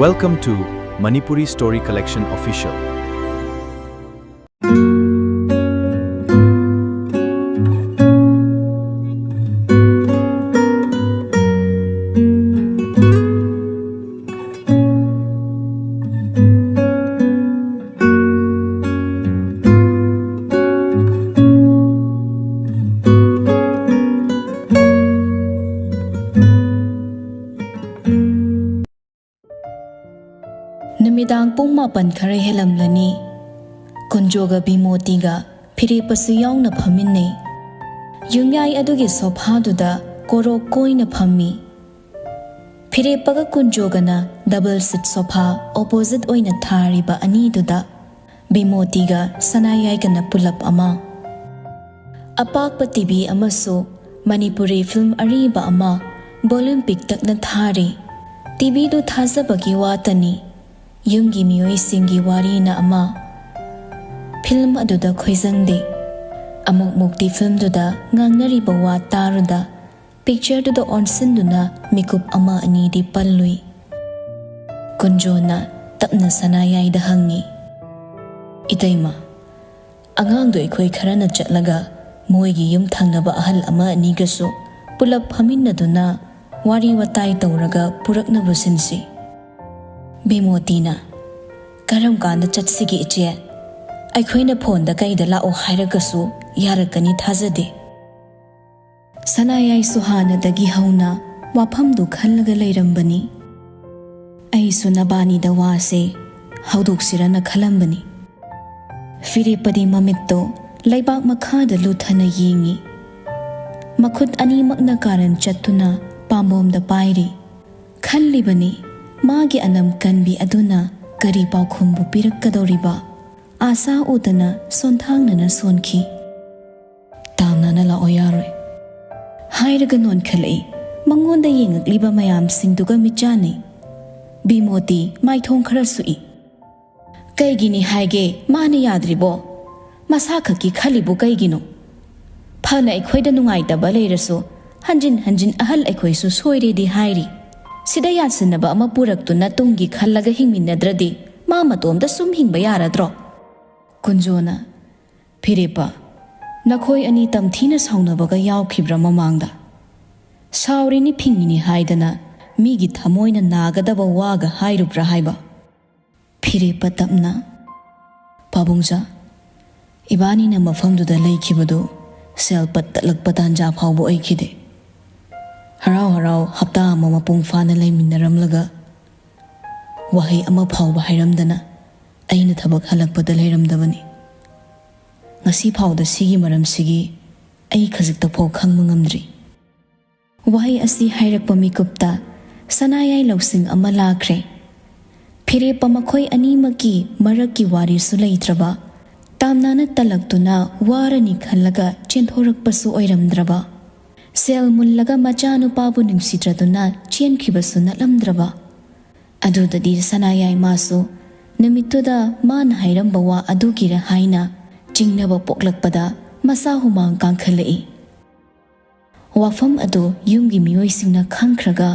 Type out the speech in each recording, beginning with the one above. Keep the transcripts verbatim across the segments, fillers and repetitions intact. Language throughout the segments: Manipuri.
Welcome to Manipuri Story Collection Official. ꯅꯨꯃꯤꯗꯥꯡ ꯄꯨꯡ ꯃꯥꯄꯟ ꯈꯔ ꯍꯦꯜꯂꯝꯂꯅꯤ꯫ ꯀꯨꯟꯖꯣꯒ ꯕꯤꯃꯣꯇꯤꯒ ꯐꯤꯔꯦꯞꯄꯁꯨ ꯌꯥꯎꯅ ꯐꯝꯃꯤꯟꯅꯩ꯫ ꯌꯨꯝꯌꯥꯏ ꯑꯗꯨꯒꯤ ꯁꯣꯐꯥꯗꯨꯗ ꯀꯣꯔꯣꯛ ꯀꯣꯏꯅ ꯐꯝꯃꯤ꯫ ꯐꯤꯔꯦꯞꯄꯒ ꯀꯨꯟꯖꯣꯒꯅ ꯗꯕꯜ ꯁꯤꯠ ꯁꯣꯐꯥ ꯑꯣꯄꯣꯖꯤꯠ ꯑꯣꯏꯅ ꯊꯥꯔꯤꯕ ꯑꯅꯤꯗꯨꯗ ꯕꯤꯃꯣꯇꯤꯒ ꯁꯅꯥꯌꯥꯏꯒꯅ ꯄꯨꯂꯞ ꯑꯃ꯫ ꯑꯄꯥꯛꯄ ꯇꯤꯚꯤ ꯑꯃꯁꯨ ꯃꯅꯤꯄꯨꯔꯤ ꯐꯤꯜꯝ ꯑꯔꯤꯕ ꯑꯃ ꯚꯣꯂ꯭ꯌꯨꯝ ꯄꯤꯛꯇꯛꯅ ꯊꯥꯔꯤ꯫ ꯇꯤꯚꯤꯗꯨ ꯊꯥꯖꯕꯒꯤ ꯋꯥꯇꯅꯤ꯫ ꯌꯨꯝꯒꯤ ꯃꯤꯑꯣꯏꯁꯤꯡꯒꯤ ꯋꯥꯔꯤꯅ ꯑꯃ꯫ ꯐꯤꯜꯝ ꯑꯗꯨꯗ ꯈꯣꯏꯖꯪꯗꯦ꯫ ꯑꯃꯨꯛ ꯃꯨꯛꯇꯤ ꯐꯤꯜꯝꯗꯨꯗ ꯉꯥꯡꯅꯔꯤꯕ ꯋꯥ ꯇꯥꯔꯨꯗ ꯄꯤꯛꯆꯔꯗꯨꯗ ꯑꯣꯟꯁꯤꯟꯗꯨꯅ ꯃꯤꯀꯨꯞ ꯑꯃ ꯑꯅꯤꯗꯤ ꯄꯜꯂꯨꯏ꯫ ꯀꯨꯟꯖꯣꯅ ꯇꯞꯅ ꯁꯅꯥꯌꯥꯏꯗ ꯍꯪꯉꯤ, "ꯏꯇꯩꯃ, ꯑꯉꯥꯡꯗꯣ ꯑꯩꯈꯣꯏ ꯈꯔꯅ ꯆꯠꯂꯒ ꯃꯣꯏꯒꯤ ꯌꯨꯝ ꯊꯪꯅꯕ ꯑꯍꯜ ꯑꯃ ꯑꯅꯤꯒꯁꯨ ꯄꯨꯂꯞ ꯐꯝꯃꯤꯟꯅꯗꯨꯅ ꯋꯥꯔꯤ ꯋꯥꯇꯥꯏ ꯇꯧꯔꯒ ꯄꯨꯔꯛꯅꯕ ꯁꯤꯟꯁꯤ꯫" ꯕꯤꯃꯣꯇꯤꯅ, "ꯀꯔꯝ ꯀꯥꯟꯗ ꯆꯠꯁꯤꯒꯦ ꯏꯆꯦ? ꯑꯩꯈꯣꯏꯅ ꯐꯣꯟꯗ ꯀꯩꯗ ꯂꯥꯛꯑꯣ ꯍꯥꯏꯔꯒꯁꯨ ꯌꯥꯔꯛꯀꯅꯤ ꯊꯥꯖꯗꯦ꯫" ꯁꯅꯥꯌꯥꯏꯁꯨ ꯍꯥꯟꯅꯗꯒꯤ ꯍꯧꯅ ꯋꯥꯐꯝꯗꯨ ꯈꯜꯂꯒ ꯂꯩꯔꯝꯕꯅꯤ꯫ "ꯑꯩꯁꯨ ꯅꯕꯥꯅꯤꯗ ꯋꯥꯁꯦ ꯍꯧꯗꯣꯛꯁꯤꯔꯅ ꯈꯜꯂꯝꯕꯅꯤ꯫" ꯐꯤꯔꯦꯞꯄꯗꯤ ꯃꯃꯤꯠꯇꯣ ꯂꯩꯕꯥꯛ ꯃꯈꯥꯗ ꯂꯨꯊꯅ ꯌꯦꯡꯉꯤ꯫ ꯃꯈꯨꯠ ꯑꯅꯤꯃꯛꯅ ꯀꯥꯔꯟ ꯆꯠꯇꯨꯅ ꯄꯥꯝꯕꯣꯝꯗ ꯄꯥꯏꯔꯤ꯫ ꯈꯜꯂꯤꯕꯅꯤ, ꯃꯥꯒꯤ ꯑꯅꯝ ꯀꯟꯕꯤ ꯑꯗꯨꯅ ꯀꯔꯤ ꯄꯥꯎꯈꯨꯝꯕꯨ ꯄꯤꯔꯛꯀꯗꯧꯔꯤꯕ? ꯑꯥꯁꯥ ꯎꯗꯅ ꯁꯣꯟꯊꯥꯡꯅꯅ ꯁꯣꯟꯈꯤ꯫ "ꯇꯥꯝꯅꯅ ꯂꯥꯛꯑꯣ ꯌꯥꯔꯣꯏ" ꯍꯥꯏꯔꯒ ꯅꯣꯟꯈꯠꯂꯛꯏ꯫ ꯃꯉꯣꯟꯗ ꯌꯦꯡꯉꯛꯂꯤꯕ ꯃꯌꯥꯝꯁꯤꯡꯗꯨꯒ ꯃꯤꯠꯆꯥꯟꯅꯩ꯫ ꯕꯤꯃꯣꯇꯤ ꯃꯥꯏꯊꯣꯡ ꯈꯔ ꯁꯨꯛꯏ꯫ "ꯀꯩꯒꯤꯅꯤ ꯍꯥꯏꯒꯦ ꯃꯥꯅ ꯌꯥꯗ꯭ꯔꯤꯕꯣ? ꯃꯁꯥ ꯈꯛꯀꯤ ꯈꯜꯂꯤꯕꯨ ꯀꯩꯒꯤꯅꯣ? ꯐꯅ ꯑꯩꯈꯣꯏꯗ ꯅꯨꯡꯉꯥꯏꯇꯕ ꯂꯩꯔꯁꯨ ꯍꯟꯖꯤꯟ ꯍꯟꯖꯤꯟ ꯑꯍꯜ ꯑꯩꯈꯣꯏꯁꯨ ꯁꯣꯏꯔꯦꯗꯤ ꯍꯥꯏꯔꯤ꯫ ꯁꯤꯗ ꯌꯥꯟꯁꯤꯟꯅꯕ ꯑꯃ ꯄꯨꯔꯛꯇꯨꯅ ꯇꯨꯡꯒꯤ ꯈꯜꯂꯒ ꯍꯤꯡꯃꯤꯟꯅꯗ꯭ꯔꯗꯤ ꯃꯥ ꯃꯇꯣꯝꯇ ꯁꯨꯝ ꯍꯤꯡꯕ ꯌꯥꯔꯗ꯭ꯔꯣ? ꯀꯨꯟꯖꯣꯅ, "ꯐꯤꯔꯦꯞꯄ, ꯅꯈꯣꯏ ꯑꯅꯤ ꯇꯝꯊꯤꯅ ꯁꯥꯎꯅꯕꯒ ꯌꯥꯎꯈꯤꯕ꯭ꯔꯥ ꯃꯃꯥꯡꯗ? ꯁꯥꯎꯔꯤꯅꯤ ꯐꯤꯡꯉꯤꯅꯤ ꯍꯥꯏꯗꯅ ꯃꯤꯒꯤ ꯊꯃꯣꯏꯅ ꯅꯥꯒꯗꯕ ꯋꯥꯒ ꯍꯥꯏꯔꯨꯕ꯭ꯔꯥ ꯍꯥꯏꯕ?" ꯐꯤꯔꯦꯞꯄ ꯇꯞꯅ, "ꯄꯥꯕꯨꯡꯖꯥ, ꯏꯕꯥꯅꯤꯅ ꯃꯐꯝꯗꯨꯗ ꯂꯩꯈꯤꯕꯗꯨ ꯁꯦꯜ ꯄꯠ ꯇꯠꯂꯛꯄ ꯇꯥꯟꯖꯥ ꯐꯥꯎꯕ ꯑꯣꯏꯈꯤꯗꯦ꯫ ꯍꯔꯥꯎ ꯍꯔꯥꯎ ꯍꯞꯇꯥ ꯑꯃ ꯃꯄꯨꯡ ꯐꯥꯅ ꯂꯩꯃꯤꯟꯅꯔꯝꯂꯒ ꯋꯥꯍꯩ ꯑꯃ ꯐꯥꯎꯕ ꯍꯥꯏꯔꯝꯗꯅ ꯑꯩꯅ ꯊꯕꯛ ꯍꯜꯂꯛꯄꯗ ꯂꯩꯔꯝꯗꯕꯅꯤ꯫ ꯉꯁꯤ ꯐꯥꯎꯗ ꯁꯤꯒꯤ ꯃꯔꯝꯁꯤꯒꯤ ꯑꯩ ꯈꯖꯤꯛꯇ ꯐꯥꯎ ꯈꯪꯕ ꯉꯝꯗ꯭ꯔꯤ꯫" ꯋꯥꯍꯩ ꯑꯁꯤ ꯍꯥꯏꯔꯛꯄ ꯃꯤꯀꯨꯞꯇ ꯁꯅꯥꯌꯥꯏ ꯂꯧꯁꯤꯡ ꯑꯃ ꯂꯥꯛꯈ꯭ꯔꯦ꯫ ꯐꯤꯔꯦꯞꯄ ꯃꯈꯣꯏ ꯑꯅꯤꯃꯛꯀꯤ ꯃꯔꯛꯀꯤ ꯋꯥꯔꯤꯁꯨ ꯂꯩꯇ꯭ꯔꯕ, ꯇꯥꯝꯅꯥꯅ ꯇꯜꯂꯛꯇꯨꯅ ꯋꯥꯔꯅꯤ ꯈꯜꯂꯒ ꯆꯦꯟꯊꯣꯔꯛꯄꯁꯨ ꯑꯣꯏꯔꯝꯗ꯭ꯔꯕ, ꯁꯦꯜ ꯃꯨꯜꯂꯒ ꯃꯆꯥꯅꯨꯄꯥꯕꯨ ꯅꯨꯡꯁꯤꯗ꯭ꯔꯗꯨꯅ ꯆꯦꯟꯈꯤꯕꯁꯨ ꯅꯠꯂꯝꯗ꯭ꯔꯕ꯫ ꯑꯗꯨꯗꯗꯤ ꯁꯅꯥꯌꯥꯏ ꯃꯥꯁꯨ ꯅꯨꯃꯤꯠꯇꯨꯗ ꯃꯥꯅ ꯍꯥꯏꯔꯝꯕ ꯋꯥ ꯑꯗꯨꯒꯤꯔ ꯍꯥꯏꯅ ꯆꯤꯡꯅꯕ ꯄꯣꯛꯂꯛꯄꯗ ꯃꯁꯥ ꯍꯨꯃꯥꯡ ꯀꯥꯡꯈꯠꯂꯛꯏ꯫ ꯋꯥꯐꯝ ꯑꯗꯨ ꯌꯨꯝꯒꯤ ꯃꯤꯑꯣꯏꯁꯤꯡꯅ ꯈꯪꯈ꯭ꯔꯒ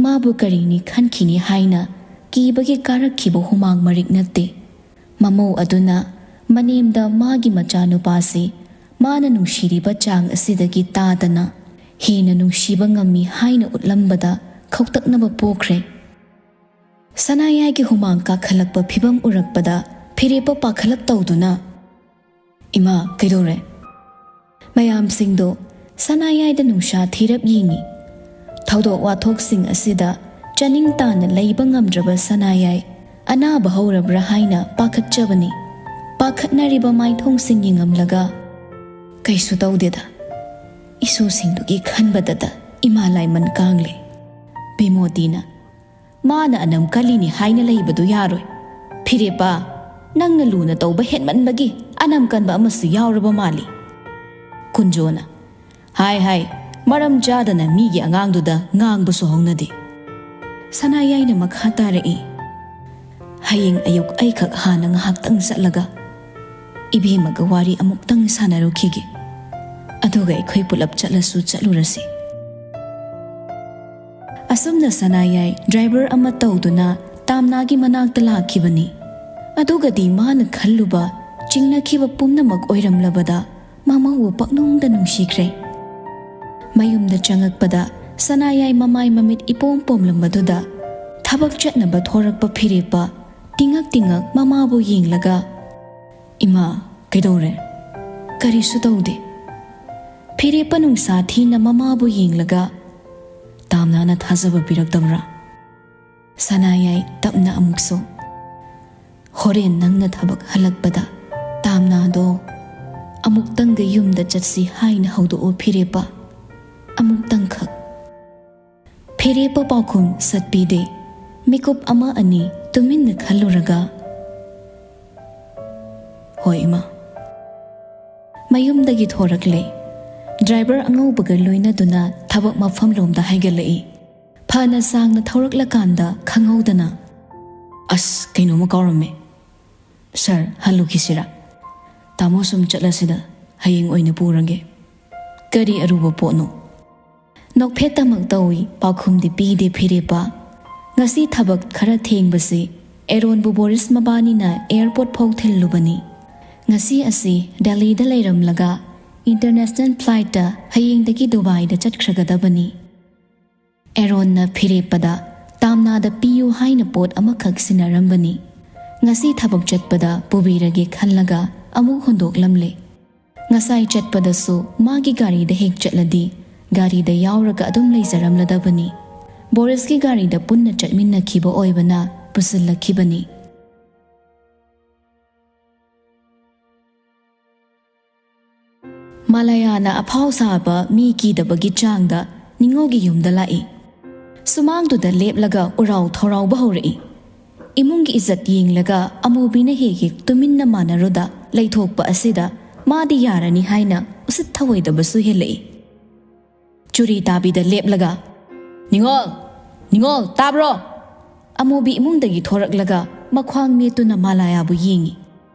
ꯃꯥꯕꯨ ꯀꯔꯤꯅꯤ ꯈꯟꯈꯤꯅꯤ ꯍꯥꯏꯅ ꯀꯤꯕꯒꯤ ꯀꯥꯔꯛꯈꯤꯕ ꯍꯨꯃꯥꯡ ꯃꯔꯤꯛ ꯅꯠꯇꯦ꯫ ꯃꯃꯧ ꯑꯗꯨꯅ ꯃꯅꯦꯝꯗ ꯃꯥꯒꯤ ꯃꯆꯥꯅꯨꯄꯥꯁꯤ ꯃꯥꯅ ꯅꯨꯡꯁꯤꯔꯤꯕ ꯆꯥꯡ ꯑꯁꯤꯗꯒꯤ ꯇꯥꯗꯅ ꯍꯦꯟꯅ ꯅꯨꯡꯁꯤꯕ ꯉꯝꯃꯤ ꯍꯥꯏꯅ ꯎꯠꯂꯝꯕꯗ ꯈꯧꯇꯛꯅꯕ ꯄꯣꯛꯈ꯭ꯔꯦ꯫ ꯁꯅꯥꯌꯥꯏꯒꯤ ꯍꯨꯃꯥꯡ ꯀꯥꯈꯠꯂꯛꯄ ꯐꯤꯕꯝ ꯎꯔꯛꯄꯗ ꯐꯤꯔꯦꯞꯄ ꯄꯥꯈꯠꯂꯞ ꯇꯧꯗꯨꯅ, "ꯏꯃꯥ, ꯀꯩꯗꯧꯔꯦ?" ꯃꯌꯥꯝꯁꯤꯡꯗꯣ ꯁꯅꯥꯌꯥꯏꯗ ꯅꯨꯡꯁꯥ ꯊꯤꯔꯞ ꯌꯦꯡꯉꯤ꯫ ꯊꯧꯗꯣꯛ ꯋꯥꯊꯣꯛꯁꯤꯡ ꯑꯁꯤꯗ ꯆꯥꯅꯤꯡ ꯇꯥꯅ ꯂꯩꯕ ꯉꯝꯗ꯭ꯔꯕ ꯁꯅꯥꯌꯥꯏ ꯑꯅꯥꯕ ꯍꯧꯔꯕ꯭ꯔꯥ ꯍꯥꯏꯅ ꯄꯥꯈꯠꯆꯕꯅꯤ꯫ ꯄꯥꯈꯠꯅꯔꯤꯕ ꯃꯥꯏꯊꯣꯡꯁꯤꯡ ꯌꯦꯡꯉꯝꯂꯒ, "ꯀꯩꯁꯨ ꯇꯧꯗꯦꯗ, ꯏꯁꯨꯁꯤꯡꯗꯨꯒꯤ ꯈꯟꯕꯗꯇ ꯏꯃꯥ ꯂꯥꯏꯃꯟ ꯀꯥꯡꯂꯦ꯫" ꯕꯤꯃꯣꯇꯤꯅ, "ꯃꯥꯅ ꯑꯅꯝ ꯀꯜꯂꯤꯅꯤ ꯍꯥꯏꯅ ꯂꯩꯕꯗꯨ ꯌꯥꯔꯣꯏ꯫ ꯐꯤꯔꯦꯞꯄ, ꯅꯪꯅ ꯂꯨꯅ ꯇꯧꯕ ꯍꯦꯟꯃꯟꯕꯒꯤ ꯑꯅꯝ ꯀꯟꯕ ꯑꯃꯁꯨ ꯌꯥꯎꯔꯕ ꯃꯥꯜꯂꯤ꯫" ꯀꯨꯟꯖꯣꯅ, "ꯍꯥꯏ ꯍꯥꯏ, ꯃꯔꯝ ꯆꯥꯗꯅ ꯃꯤꯒꯤ ꯑꯉꯥꯡꯗꯨꯗ ꯉꯥꯡꯕꯁꯨ ꯍꯧꯅꯗꯦ꯫" ꯁꯅꯥꯌꯥꯏꯅ ꯃꯈꯥ ꯇꯥꯔꯛꯏ, "ꯍꯌꯦꯡ ꯑꯌꯨꯛ ꯑꯩꯈꯛ ꯍꯥꯟꯅ ꯉꯥꯏꯍꯥꯛꯇꯪ ꯆꯠꯂꯒ ꯏꯕꯦꯝꯃꯒ ꯋꯥꯔꯤ ꯑꯃꯨꯛꯇꯪ ꯁꯥꯟꯅꯔꯨꯈꯤꯒꯦ꯫ ꯑꯗꯨꯒ ꯑꯩꯈꯣꯏ ꯄꯨꯂꯞ ꯆꯠꯂꯁꯨ ꯆꯠꯂꯨꯔꯁꯤ꯫" ꯑꯁꯨꯝꯅ ꯁꯅꯥꯌꯥꯏ ꯗ꯭ꯔꯥꯏꯚꯔ ꯑꯃ ꯇꯧꯗꯨꯅ ꯇꯥꯝꯅꯥꯒꯤ ꯃꯅꯥꯛꯇ ꯂꯥꯛꯈꯤꯕꯅꯤ꯫ ꯑꯗꯨꯒꯗꯤ ꯃꯥꯅ ꯈꯜꯂꯨꯕ ꯆꯤꯡꯅꯈꯤꯕ ꯄꯨꯝꯅꯃꯛ ꯑꯣꯏꯔꯝꯂꯕꯗ ꯃꯃꯧꯕꯨ ꯄꯛꯅꯨꯡꯗ ꯅꯨꯡꯁꯤꯈ꯭ꯔꯦ꯫ ꯃꯌꯨꯝꯗ ꯆꯪꯉꯛꯄꯗ ꯁꯅꯥꯌꯥꯏ ꯃꯃꯥꯏ ꯃꯃꯤꯠ ꯏꯄꯣꯝ ꯄꯣꯝꯂꯝꯕꯗꯨꯗ ꯊꯕꯛ ꯆꯠꯅꯕ ꯊꯣꯔꯛꯄ ꯐꯤꯔꯦꯞꯄ ꯇꯤꯡꯉꯛ ꯇꯤꯡꯉꯛ ꯃꯃꯥꯕꯨ ꯌꯦꯡꯂꯒ, "ꯏꯃꯥ, ꯀꯩꯗꯧꯔꯦ?" "ꯀꯔꯤꯁꯨ ꯇꯧꯗꯦ꯫" ꯐꯤꯔꯦꯞꯄ ꯅꯨꯡꯁꯥ ꯊꯤꯅ ꯃꯃꯥꯕꯨ ꯌꯦꯡꯂꯒ, "ꯇꯥꯝꯅꯥꯅ ꯊꯥꯖꯕ ꯄꯤꯔꯛꯇꯕ꯭ꯔꯥ?" ꯁꯅꯥꯌꯥꯏ ꯇꯞꯅ ꯑꯃꯨꯛꯁꯨ, "ꯍꯣꯔꯦꯟ ꯅꯪꯅ ꯊꯕꯛ ꯍꯜꯂꯛꯄꯗ ꯇꯥꯝꯅꯥꯗꯣ ꯑꯃꯨꯛꯇꯪꯒ ꯌꯨꯝꯗ ꯆꯠꯁꯤ ꯍꯥꯏꯅ ꯍꯧꯗꯣꯛꯑꯣ ꯐꯤꯔꯦꯞꯄ, ꯑꯃꯨꯛꯇꯪꯈꯛ꯫" ꯐꯤꯔꯦꯞꯄ ꯄꯥꯎꯈꯨꯝ ꯁꯠꯄꯤꯗꯦ꯫ ꯃꯤꯀꯨꯞ ꯑꯃ ꯑꯅꯤ ꯇꯨꯃꯤꯟꯅ ꯈꯜꯂꯨꯔꯒ, "ꯍꯣꯏ, ꯏꯃꯥ꯫" ꯃꯌꯨꯝꯗꯒꯤ ꯊꯣꯔꯛꯂꯦ꯫ ꯗ꯭ꯔꯥꯏꯚꯔ ꯑꯉꯧꯕꯒ ꯂꯣꯏꯅꯗꯨꯅ ꯊꯕꯛ ꯃꯐꯝꯂꯣꯝꯗ ꯍꯥꯏꯒꯠꯂꯛꯏ꯫ ꯐꯅ ꯁꯥꯡꯅ ꯊꯧꯔꯛꯂꯀꯥꯟꯗ ꯈꯪꯍꯧꯗꯅ, "ꯑꯁ, ꯀꯩꯅꯣꯝꯃ ꯀꯥꯎꯔꯝꯃꯦ꯫ ꯁꯥꯔ, ꯍꯜꯂꯨꯈꯤꯁꯤꯔꯥ? ꯇꯥꯃꯣ ꯁꯨꯝ ꯆꯠꯂꯁꯤꯗ, ꯍꯌꯦꯡ ꯑꯣꯏꯅ ꯄꯨꯔꯒꯦ꯫" "ꯀꯔꯤ ꯑꯔꯨꯕ ꯄꯣꯠꯅꯣ?" ꯅꯣꯛꯐꯦꯠꯇꯃꯛ ꯇꯧꯏ, ꯄꯥꯎꯈꯨꯝꯗꯤ ꯄꯤꯗꯦ ꯐꯤꯔꯦꯞꯄ꯫ ꯉꯁꯤ ꯊꯕꯛ ꯈꯔ ꯊꯦꯡꯕꯁꯤ ꯑꯦꯔꯣꯟꯕꯨ ꯕꯣꯔꯤꯁ ꯃꯕꯥꯅꯤꯅ ꯑꯦꯌꯔꯄꯣꯔꯠ ꯐꯥꯎ ꯊꯤꯜꯂꯨꯕꯅꯤ꯫ ꯉꯁꯤ ꯑꯁꯤ ꯗꯦꯜꯂꯤꯗ ꯂꯩꯔꯝꯂꯒ ꯏꯟꯇꯔꯅꯦꯁꯅꯦꯜ ꯐ꯭ꯂꯥꯏꯠꯇ ꯍꯌꯦꯡꯗꯒꯤ ꯗꯨꯕꯥꯏꯗ ꯆꯠꯈ꯭ꯔꯒꯗꯕꯅꯤ꯫ ꯑꯦꯔꯣꯟꯅ ꯐꯤꯔꯦꯞꯄꯗ ꯇꯥꯝꯅꯥꯗ ꯄꯤꯌꯨ ꯍꯥꯏꯅ ꯄꯣꯠ ꯑꯃꯈꯛ ꯁꯤꯟꯅꯔꯝꯕꯅꯤ꯫ ꯉꯁꯤ ꯊꯕꯛ ꯆꯠꯄꯗ ꯄꯨꯕꯤꯔꯒꯦ ꯈꯜꯂꯒ ꯑꯃꯨꯛ ꯍꯨꯟꯗꯣꯛꯂꯝꯂꯦ꯫ ꯉꯁꯥꯏ ꯆꯠꯄꯗꯁꯨ ꯃꯥꯒꯤ ꯒꯥꯔꯤꯗ ꯍꯦꯛ ꯆꯠꯂꯗꯤ ꯒꯥꯔꯤꯗ ꯌꯥꯎꯔꯒ ꯑꯗꯨꯝ ꯂꯩꯖꯔꯝꯂꯗꯕꯅꯤ꯫ ꯕꯣꯔꯤꯁꯀꯤ ꯒꯥꯔꯤꯗ ꯄꯨꯟꯅ ꯆꯠꯃꯤꯟꯅꯈꯤꯕ ꯑꯣꯏꯕꯅ ꯄꯨꯁꯤꯜꯂꯛꯈꯤꯕꯅꯤ꯫ ꯃꯥꯂꯥꯌꯥꯅ ꯑꯐꯥꯎ ꯁꯥꯕ ꯃꯤ ꯀꯤꯗꯕꯒꯤ ꯆꯥꯡꯗ ꯅꯤꯉꯣꯜꯒꯤ ꯌꯨꯝꯗ ꯂꯥꯛꯏ꯫ ꯁꯨꯃꯥꯡꯗꯨꯗ ꯂꯦꯞꯂꯒ ꯎꯔꯥꯎ ꯊꯧꯔꯥꯎꯕ ꯍꯧꯔꯛꯏ꯫ ꯏꯃꯨꯡꯒꯤ ꯏꯖꯠ ꯌꯦꯡꯂꯒ ꯑꯃꯨꯕꯤꯅ ꯍꯦꯛ ꯍꯦꯛ ꯇꯨꯃꯤꯟꯅ ꯃꯥꯟꯅꯔꯨꯗ ꯂꯩꯊꯣꯛꯄ ꯑꯁꯤꯗ ꯃꯥꯗꯤ ꯌꯥꯔꯅꯤ ꯍꯥꯏꯅ ꯎꯁꯤꯠ ꯊꯑꯣꯏꯗꯕꯁꯨ ꯍꯦꯜꯂꯛꯏ꯫ ꯆꯨꯔꯤ ꯇꯥꯕꯤꯗ ꯂꯦꯞꯂꯒ, "ꯅꯤꯉꯣꯜ! ꯅꯤꯉꯣꯜ, ꯇꯥꯕ꯭ꯔꯣ?" ꯑꯃꯨꯕꯤ ꯏꯃꯨꯡꯗꯒꯤ ꯊꯣꯔꯛꯂꯒ ꯃꯈ꯭ꯋꯥꯡ ꯃꯦꯠꯇꯨꯅ ꯃꯥꯂꯥꯌꯥꯕꯨ ꯌꯦꯡꯏ꯫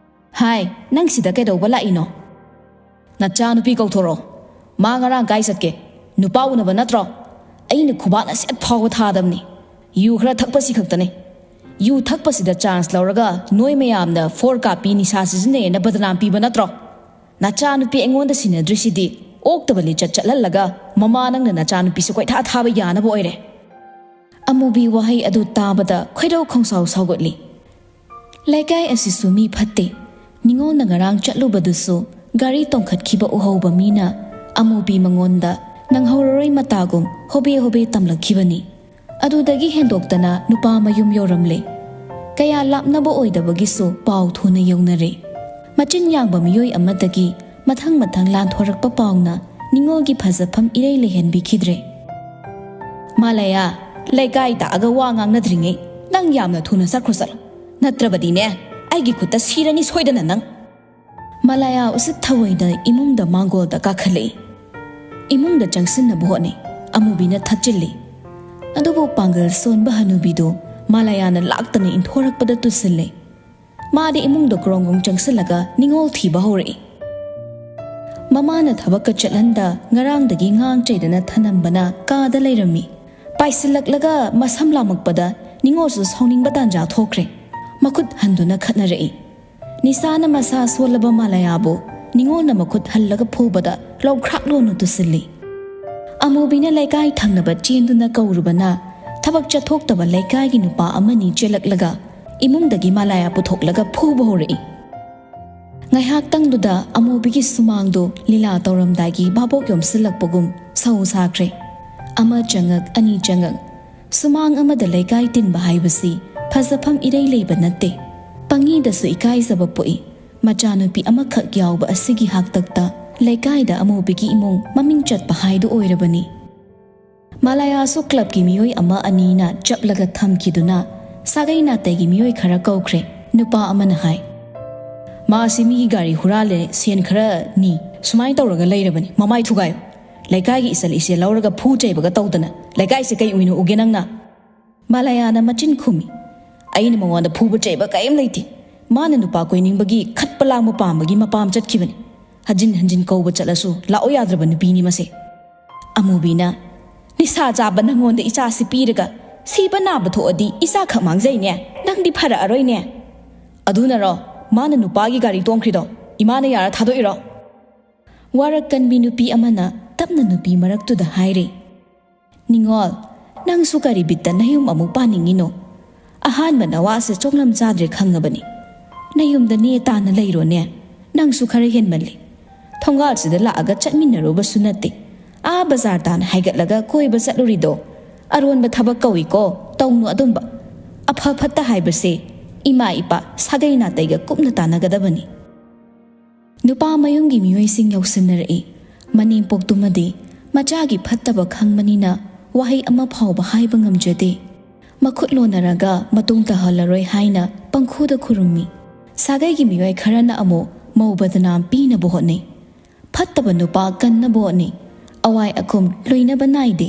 "ꯍꯥꯏ, ꯅꯪ ꯁꯤꯗ ꯀꯩꯗꯧꯕ ꯂꯥꯛꯏꯅꯣ?" "ꯅꯆꯥ ꯅꯨꯄꯤ ꯀꯧꯊꯣꯔꯛꯑꯣ꯫ ꯃꯥ ꯉꯔꯥꯡ ꯀꯥꯏ ꯆꯠꯀꯦ? ꯅꯨꯄꯥ ꯎꯅꯕ ꯅꯠꯇ꯭ꯔꯣ?" ꯑꯩꯅ ꯈꯨꯕꯥꯛꯅ ꯁꯦꯠ ꯐꯥꯎꯕ ꯊꯥꯗꯕꯅꯤ꯫ ꯌꯨ ꯈꯔ ꯊꯛꯄꯁꯤ ꯈꯛꯇꯅꯤ꯫ ꯌꯨ ꯊꯛꯄꯁꯤꯗ ꯆꯥꯟꯁ ꯂꯧꯔꯒ ꯅꯣꯏ ꯃꯌꯥꯝꯅ ꯐꯣꯔ ꯀꯥꯞꯄꯤ ꯅꯤꯁꯥ ꯁꯤꯖꯤꯟꯅꯩꯌꯦꯅ ꯕꯗꯅꯥꯝ ꯄꯤꯕ ꯅꯠꯇ꯭ꯔꯣ? ꯅꯆꯥꯅꯨꯄꯤ ꯑꯩꯉꯣꯟꯗ ꯁꯤꯟꯅꯗ꯭ꯔꯤꯁꯤꯗꯤ ꯑꯣꯛꯇꯕ ꯂꯤꯆꯠ ꯆꯠꯍꯜꯂꯒ ꯃꯃꯥ ꯅꯪꯅ ꯅꯆꯥꯅꯨꯄꯤꯁꯦ ꯀꯣꯏꯊꯥ ꯊꯥꯕ ꯌꯥꯅꯕ ꯑꯣꯏꯔꯦ꯫ ꯑꯃꯨꯕꯤ ꯋꯥꯍꯩ ꯑꯗꯨ ꯇꯥꯕꯗ ꯈꯣꯏꯔꯧ ꯈꯣꯡꯁꯥꯎ ꯁꯥꯎꯒꯠꯂꯤ꯫ ꯂꯩꯀꯥꯏ ꯑꯁꯤꯁꯨ ꯃꯤ ꯐꯠꯇꯦ꯫ ꯅꯤꯉꯣꯜꯅ ꯉꯔꯥꯡ ꯆꯠꯂꯨꯕꯗꯨꯁꯨ ꯒꯥꯔꯤ ꯇꯣꯡꯈꯠꯈꯤꯕ ꯎꯍꯧꯕ ꯃꯤꯅ ꯑꯃꯨꯕꯤ ꯃꯉꯣꯟꯗ ꯅꯪꯍꯧꯔꯔꯣꯏ ꯃꯇꯥꯒꯨꯝ ꯍꯣꯕꯦ ꯍꯣꯕꯦ ꯇꯝꯂꯛꯈꯤꯕꯅꯤ꯫ ꯑꯗꯨꯗꯒꯤ ꯍꯦꯟꯗꯣꯛꯇꯅ ꯅꯨꯄꯥ ꯃꯌꯨꯝ ꯌꯧꯔꯝꯂꯦ꯫ ꯀꯌꯥ ꯂꯥꯞꯅꯕ ꯑꯣꯏꯗꯕꯒꯤꯁꯨ ꯄꯥꯎ ꯊꯨꯅ ꯌꯧꯅꯔꯦ꯫ ꯃꯆꯤꯟ ꯌꯥꯡꯕ ꯃꯤꯑꯣꯏ ꯑꯃꯗꯒꯤ ꯃꯊꯪ ꯃꯊꯪ ꯂꯥꯟꯊꯣꯔꯛꯄ ꯄꯥꯎꯅ ꯅꯤꯉꯣꯜꯒꯤ ꯐꯖꯐꯝ ꯏꯔꯩ ꯂꯩꯍꯟꯕꯤꯈꯤꯗ꯭ꯔꯦ꯫ ꯃꯥꯂꯌꯥ, ꯂꯩꯀꯥꯏ ꯇꯥꯛꯑꯒ ꯋꯥ ꯉꯥꯡꯅꯗ꯭ꯔꯤꯉꯩ ꯅꯪ ꯌꯥꯝꯅ ꯊꯨꯅ ꯆꯠꯈ꯭ꯔꯣ ꯆꯠꯂꯣ꯫ ꯅꯠꯇ꯭ꯔꯕꯗꯤꯅꯦ, ꯑꯩꯒꯤ ꯈꯨꯠꯇ ꯁꯤꯔꯅꯤ ꯁꯣꯏꯗꯅ ꯅꯪ꯫ ꯃꯥꯂꯌꯥ ꯎꯁꯤꯠ ꯊꯑꯣꯏꯗ ꯏꯃꯨꯡꯗ ꯃꯥꯡꯒꯣꯜꯗ ꯀꯥꯈꯠꯂꯛꯏ꯫ ꯏꯃꯨꯡꯗ ꯆꯪꯁꯤꯟꯅꯕ ꯍꯣꯠꯅꯩ꯫ ꯑꯃꯨꯕꯤꯅ ꯊꯛꯆꯤꯜꯂꯤ꯫ ꯑꯗꯨꯕꯨ ꯄꯥꯡꯒꯜ ꯁꯣꯟꯕ ꯍꯅꯨꯕꯤꯗꯨ ꯃꯥꯂꯌꯥꯅ ꯂꯥꯛꯇꯅ ꯏꯟꯊꯣꯔꯛꯄꯗ ꯇꯨꯁꯤꯜꯂꯦ꯫ ꯃꯥꯗꯤ ꯏꯃꯨꯡꯗ ꯀ꯭ꯔꯣꯡ ꯀ꯭ꯔꯣꯡ ꯆꯪꯁꯤꯜꯂꯒ ꯅꯤꯉꯣꯜ ꯊꯤꯕ ꯍꯧꯔꯛꯏ꯫ ꯃꯃꯥꯅ ꯊꯕꯛꯀ ꯆꯠꯍꯟꯗ ꯉꯔꯥꯡꯗꯒꯤ ꯉꯥꯡ ꯆꯩꯗꯅ ꯊꯅꯝꯕꯅ ꯀꯥꯗ ꯂꯩꯔꯝꯃꯤ꯫ ꯄꯥꯏꯁꯤꯜꯂꯛꯂꯒ ꯃꯁꯝ ꯂꯥꯝꯃꯛꯄꯗ ꯅꯤꯉꯣꯜꯁꯨ ꯁꯥꯎꯅꯤꯡꯕ ꯇꯥꯟꯖꯥ ꯊꯣꯛꯈ꯭ꯔꯦ꯫ ꯃꯈꯨꯠ ꯍꯟꯗꯨꯅ ꯈꯠꯅꯔꯛꯏ꯫ ꯅꯤꯁꯥꯅ ꯃꯁꯥ ꯁꯣꯜꯂꯕ ꯃꯥꯂꯌꯥꯕꯨ ꯅꯤꯉꯣꯜꯅ ꯃꯈꯨꯠ ꯍꯜꯂꯒ ꯐꯨꯕꯗ ꯂꯧꯈ꯭ꯔꯥꯛ ꯂꯣꯟꯅ ꯇꯨꯁꯤꯜꯂꯤ꯫ ꯑꯃꯨꯕꯤꯅ ꯂꯩꯀꯥꯏ ꯊꯪꯅꯕ ꯆꯦꯟꯗꯨꯅ ꯀꯧꯔꯨꯕꯅ ꯊꯕꯛ ꯆꯠꯊꯣꯛꯇꯕ ꯂꯩꯀꯥꯏꯒꯤ ꯅꯨꯄꯥ ꯑꯃꯅꯤ ꯆꯦꯜꯂꯛꯂꯒ ꯏꯃꯨꯡꯗꯒꯤ ꯃꯥꯂꯌꯥ ꯄꯨꯊꯣꯛꯂꯒ ꯐꯨꯕ ꯍꯧꯔꯛꯏ꯫ ꯉꯥꯏꯍꯥꯛꯇꯪꯗꯨꯗ ꯑꯃꯨꯕꯤꯒꯤ ꯁꯨꯃꯥꯡꯗꯨ ꯂꯤꯂꯥ ꯇꯧꯔꯝꯗꯥꯏꯒꯤ ꯚꯥꯕꯣꯛ ꯌꯣꯝꯁꯤꯜꯂꯛꯄꯒꯨꯝ ꯁꯧ ꯁꯥꯈ꯭ꯔꯦ꯫ ꯑꯃ ꯆꯪꯉꯛ, ꯑꯅꯤ ꯆꯪꯉꯛ꯫ ꯁꯨꯃꯥꯡ ꯑꯃꯗ ꯂꯩꯀꯥꯏ ꯇꯤꯟꯕ ꯍꯥꯏꯕꯁꯤ ꯐꯖꯐꯝ ꯏꯔꯩ ꯂꯩꯕ ꯅꯠꯇꯦ꯫ ꯄꯪꯉꯤꯗꯁꯨ ꯏꯀꯥꯏꯖꯕ ꯄꯣꯛꯏ꯫ ꯃꯆꯥꯅꯨꯄꯤ ꯑꯃꯈꯛ ꯌꯥꯎꯕ ꯑꯁꯤꯒꯤ ꯍꯥꯛꯇꯛꯇ ꯂꯩꯀꯥꯏꯗ ꯑꯃꯨꯕꯤꯒꯤ ꯏꯃꯨꯡ ꯃꯃꯤꯡ ꯆꯠꯄ ꯍꯥꯏꯗꯨ ꯑꯣꯏꯔꯕꯅꯤ꯫ ꯃꯥꯂꯌꯥꯁꯨ ꯀ꯭ꯂꯕꯀꯤ ꯃꯤꯑꯣꯏ ꯑꯃ ꯑꯅꯤꯅ ꯆꯞꯂꯒ ꯊꯝꯈꯤꯗꯨꯅ ꯁꯥꯒꯩ ꯅꯥꯇꯩꯒꯤ ꯃꯤꯑꯣꯏ ꯈꯔ ꯀꯧꯈ꯭ꯔꯦ꯫ ꯅꯨꯄꯥ ꯑꯃꯅ ꯍꯥꯏ, "ꯃꯥꯁꯤ ꯃꯤꯒꯤ ꯒꯥꯔꯤ ꯍꯨꯔꯥꯜꯂꯦ, ꯁꯦꯟ ꯈꯔ ꯅꯤ, ꯁꯨꯃꯥꯏꯅ ꯇꯧꯔꯒ ꯂꯩꯔꯕꯅꯤ, ꯃꯃꯥꯏ ꯊꯨꯒꯥꯏꯌꯨ꯫ ꯂꯩꯀꯥꯏꯒꯤ ꯏꯆꯜ ꯏꯆꯦ ꯂꯧꯔꯒ ꯐꯨ ꯆꯩꯕꯒ ꯇꯧꯗꯅ ꯂꯩꯀꯥꯏꯁꯦ ꯀꯩ ꯎꯏꯅꯣ ꯎꯒꯦ ꯅꯪꯅ?" ꯃꯥꯂꯌꯥꯅ ꯃꯆꯤꯟ ꯈꯨꯝꯃꯤ, "ꯑꯩꯅ ꯃꯉꯣꯟꯗ ꯐꯨꯕ ꯆꯩꯕ ꯀꯔꯤꯝ ꯂꯩꯇꯦ꯫ ꯃꯥꯅ ꯅꯨꯄꯥ ꯀꯣꯏꯅꯤꯡꯕꯒꯤ ꯈꯠꯄ ꯂꯥꯡꯕ ꯄꯥꯝꯕꯒꯤ ꯃꯄꯥꯝ ꯆꯠꯈꯤꯕꯅꯤ꯫ ꯍꯟꯖꯤꯟ ꯍꯟꯖꯤꯟ ꯀꯧꯕ ꯆꯠꯂꯁꯨ ꯂꯥꯛꯑꯣ ꯌꯥꯗ꯭ꯔꯕ ꯅꯨꯄꯤꯅꯤ ꯃꯁꯦ꯫" ꯑꯃꯨꯕꯤꯅ, ꯅꯤꯁꯥ ꯆꯥꯕ ꯅꯪꯉꯣꯟꯗ ꯏꯆꯥꯁꯤ ꯄꯤꯔꯒ ꯁꯤꯕ ꯅꯥꯕ ꯊꯣꯛꯑꯗꯤ ꯏꯆꯥꯈꯛ ꯃꯥꯡꯖꯩꯅꯦ꯫ ꯅꯪꯗꯤ ꯐꯔꯛꯑꯔꯣꯏꯅꯦ꯫ ꯑꯗꯨꯅꯔꯣ ꯃꯥꯅ ꯅꯨꯄꯥꯒꯤ ꯒꯥꯔꯤ ꯇꯣꯡꯈ꯭ꯔꯤꯗꯣ? ꯏꯃꯥꯅ ꯌꯥꯔ ꯊꯥꯗꯣꯛꯏꯔꯣ? ꯋꯥꯔꯛ ꯀꯟꯕꯤ ꯅꯨꯄꯤ ꯑꯃꯅ ꯇꯞꯅ ꯅꯨꯄꯤ ꯃꯔꯛꯇꯨꯗ ꯍꯥꯏꯔꯤ, "ꯅꯤꯉꯣꯜ, ꯅꯪꯁꯨ ꯀꯔꯤ ꯕꯤꯠꯇ ꯅꯌꯨꯝ ꯑꯃꯨꯛ ꯄꯥꯅꯤꯡꯉꯤꯅꯣ? ꯑꯍꯥꯟꯕ ꯅꯋꯥꯁꯦ ꯆꯣꯛꯂꯝ ꯆꯥꯗ꯭ꯔꯦ ꯈꯪꯉꯕꯅꯤ꯫ ꯅꯌꯨꯝꯗ ꯅꯦ ꯇꯥꯅ ꯂꯩꯔꯣꯅꯦ꯫ ꯅꯪꯁꯨ ꯈꯔ ꯍꯦꯟꯃꯜꯂꯤ꯫ ꯊꯣꯡꯒꯥꯜꯁꯤꯗ ꯂꯥꯛꯑꯒ ꯆꯠꯃꯤꯟꯅꯔꯨꯕꯁꯨ ꯅꯠꯇꯦ꯫ ꯑꯥ ꯕꯖꯥꯔ ꯇꯥꯅ ꯍꯥꯏꯒꯠꯂꯒ ꯀꯣꯏꯕ ꯆꯠꯂꯨꯔꯤꯗꯣ ꯑꯔꯣꯟꯕ ꯊꯕꯛ ꯀꯧꯏꯀꯣ꯫ ꯇꯧꯅꯨ ꯑꯗꯨꯝꯕ꯫ ꯑꯐ ꯐꯠꯇ ꯍꯥꯏꯕꯁꯦ ꯏꯃꯥ ꯏꯄꯥ ꯁꯥꯒꯩ ꯅꯥꯇꯩꯒ ꯀꯨꯞꯅ ꯇꯥꯟꯅꯒꯗꯕꯅꯤ꯫" ꯅꯨꯄꯥ ꯃꯌꯨꯝꯒꯤ ꯃꯤꯑꯣꯏꯁꯤꯡ ꯌꯧꯁꯤꯟꯅꯔꯛꯏ꯫ ꯃꯅꯦꯝꯄꯣꯛꯇꯨꯃꯗꯤ ꯃꯆꯥꯒꯤ ꯐꯠꯇꯕ ꯈꯪꯕꯅꯤꯅ ꯋꯥꯍꯩ ꯑꯃ ꯐꯥꯎꯕ ꯍꯥꯏꯕ ꯉꯝꯖꯗꯦ꯫ ꯃꯈꯨꯠ ꯂꯣꯟꯅꯔꯒ ꯃꯇꯨꯡ ꯇꯥꯍꯜꯂꯔꯣꯏ ꯍꯥꯏꯅ ꯄꯪꯈꯨꯗ ꯈꯨꯔꯨꯝꯃꯤ꯫ ꯁꯥꯒꯩꯒꯤ ꯃꯤꯑꯣꯏ ꯈꯔꯅ ꯑꯃꯨꯛ ꯃꯧ ꯕꯗꯅꯥꯝ ꯄꯤꯅꯕ ꯍꯣꯠꯅꯩ꯫ ꯐꯠꯇꯕ ꯅꯨꯄꯥ ꯀꯟꯅꯕ ꯍꯣꯠꯅꯩ꯫ ꯑꯋꯥꯏ ꯑꯈꯨꯝ ꯂꯣꯏꯅꯕ ꯅꯥꯏꯗꯦ꯫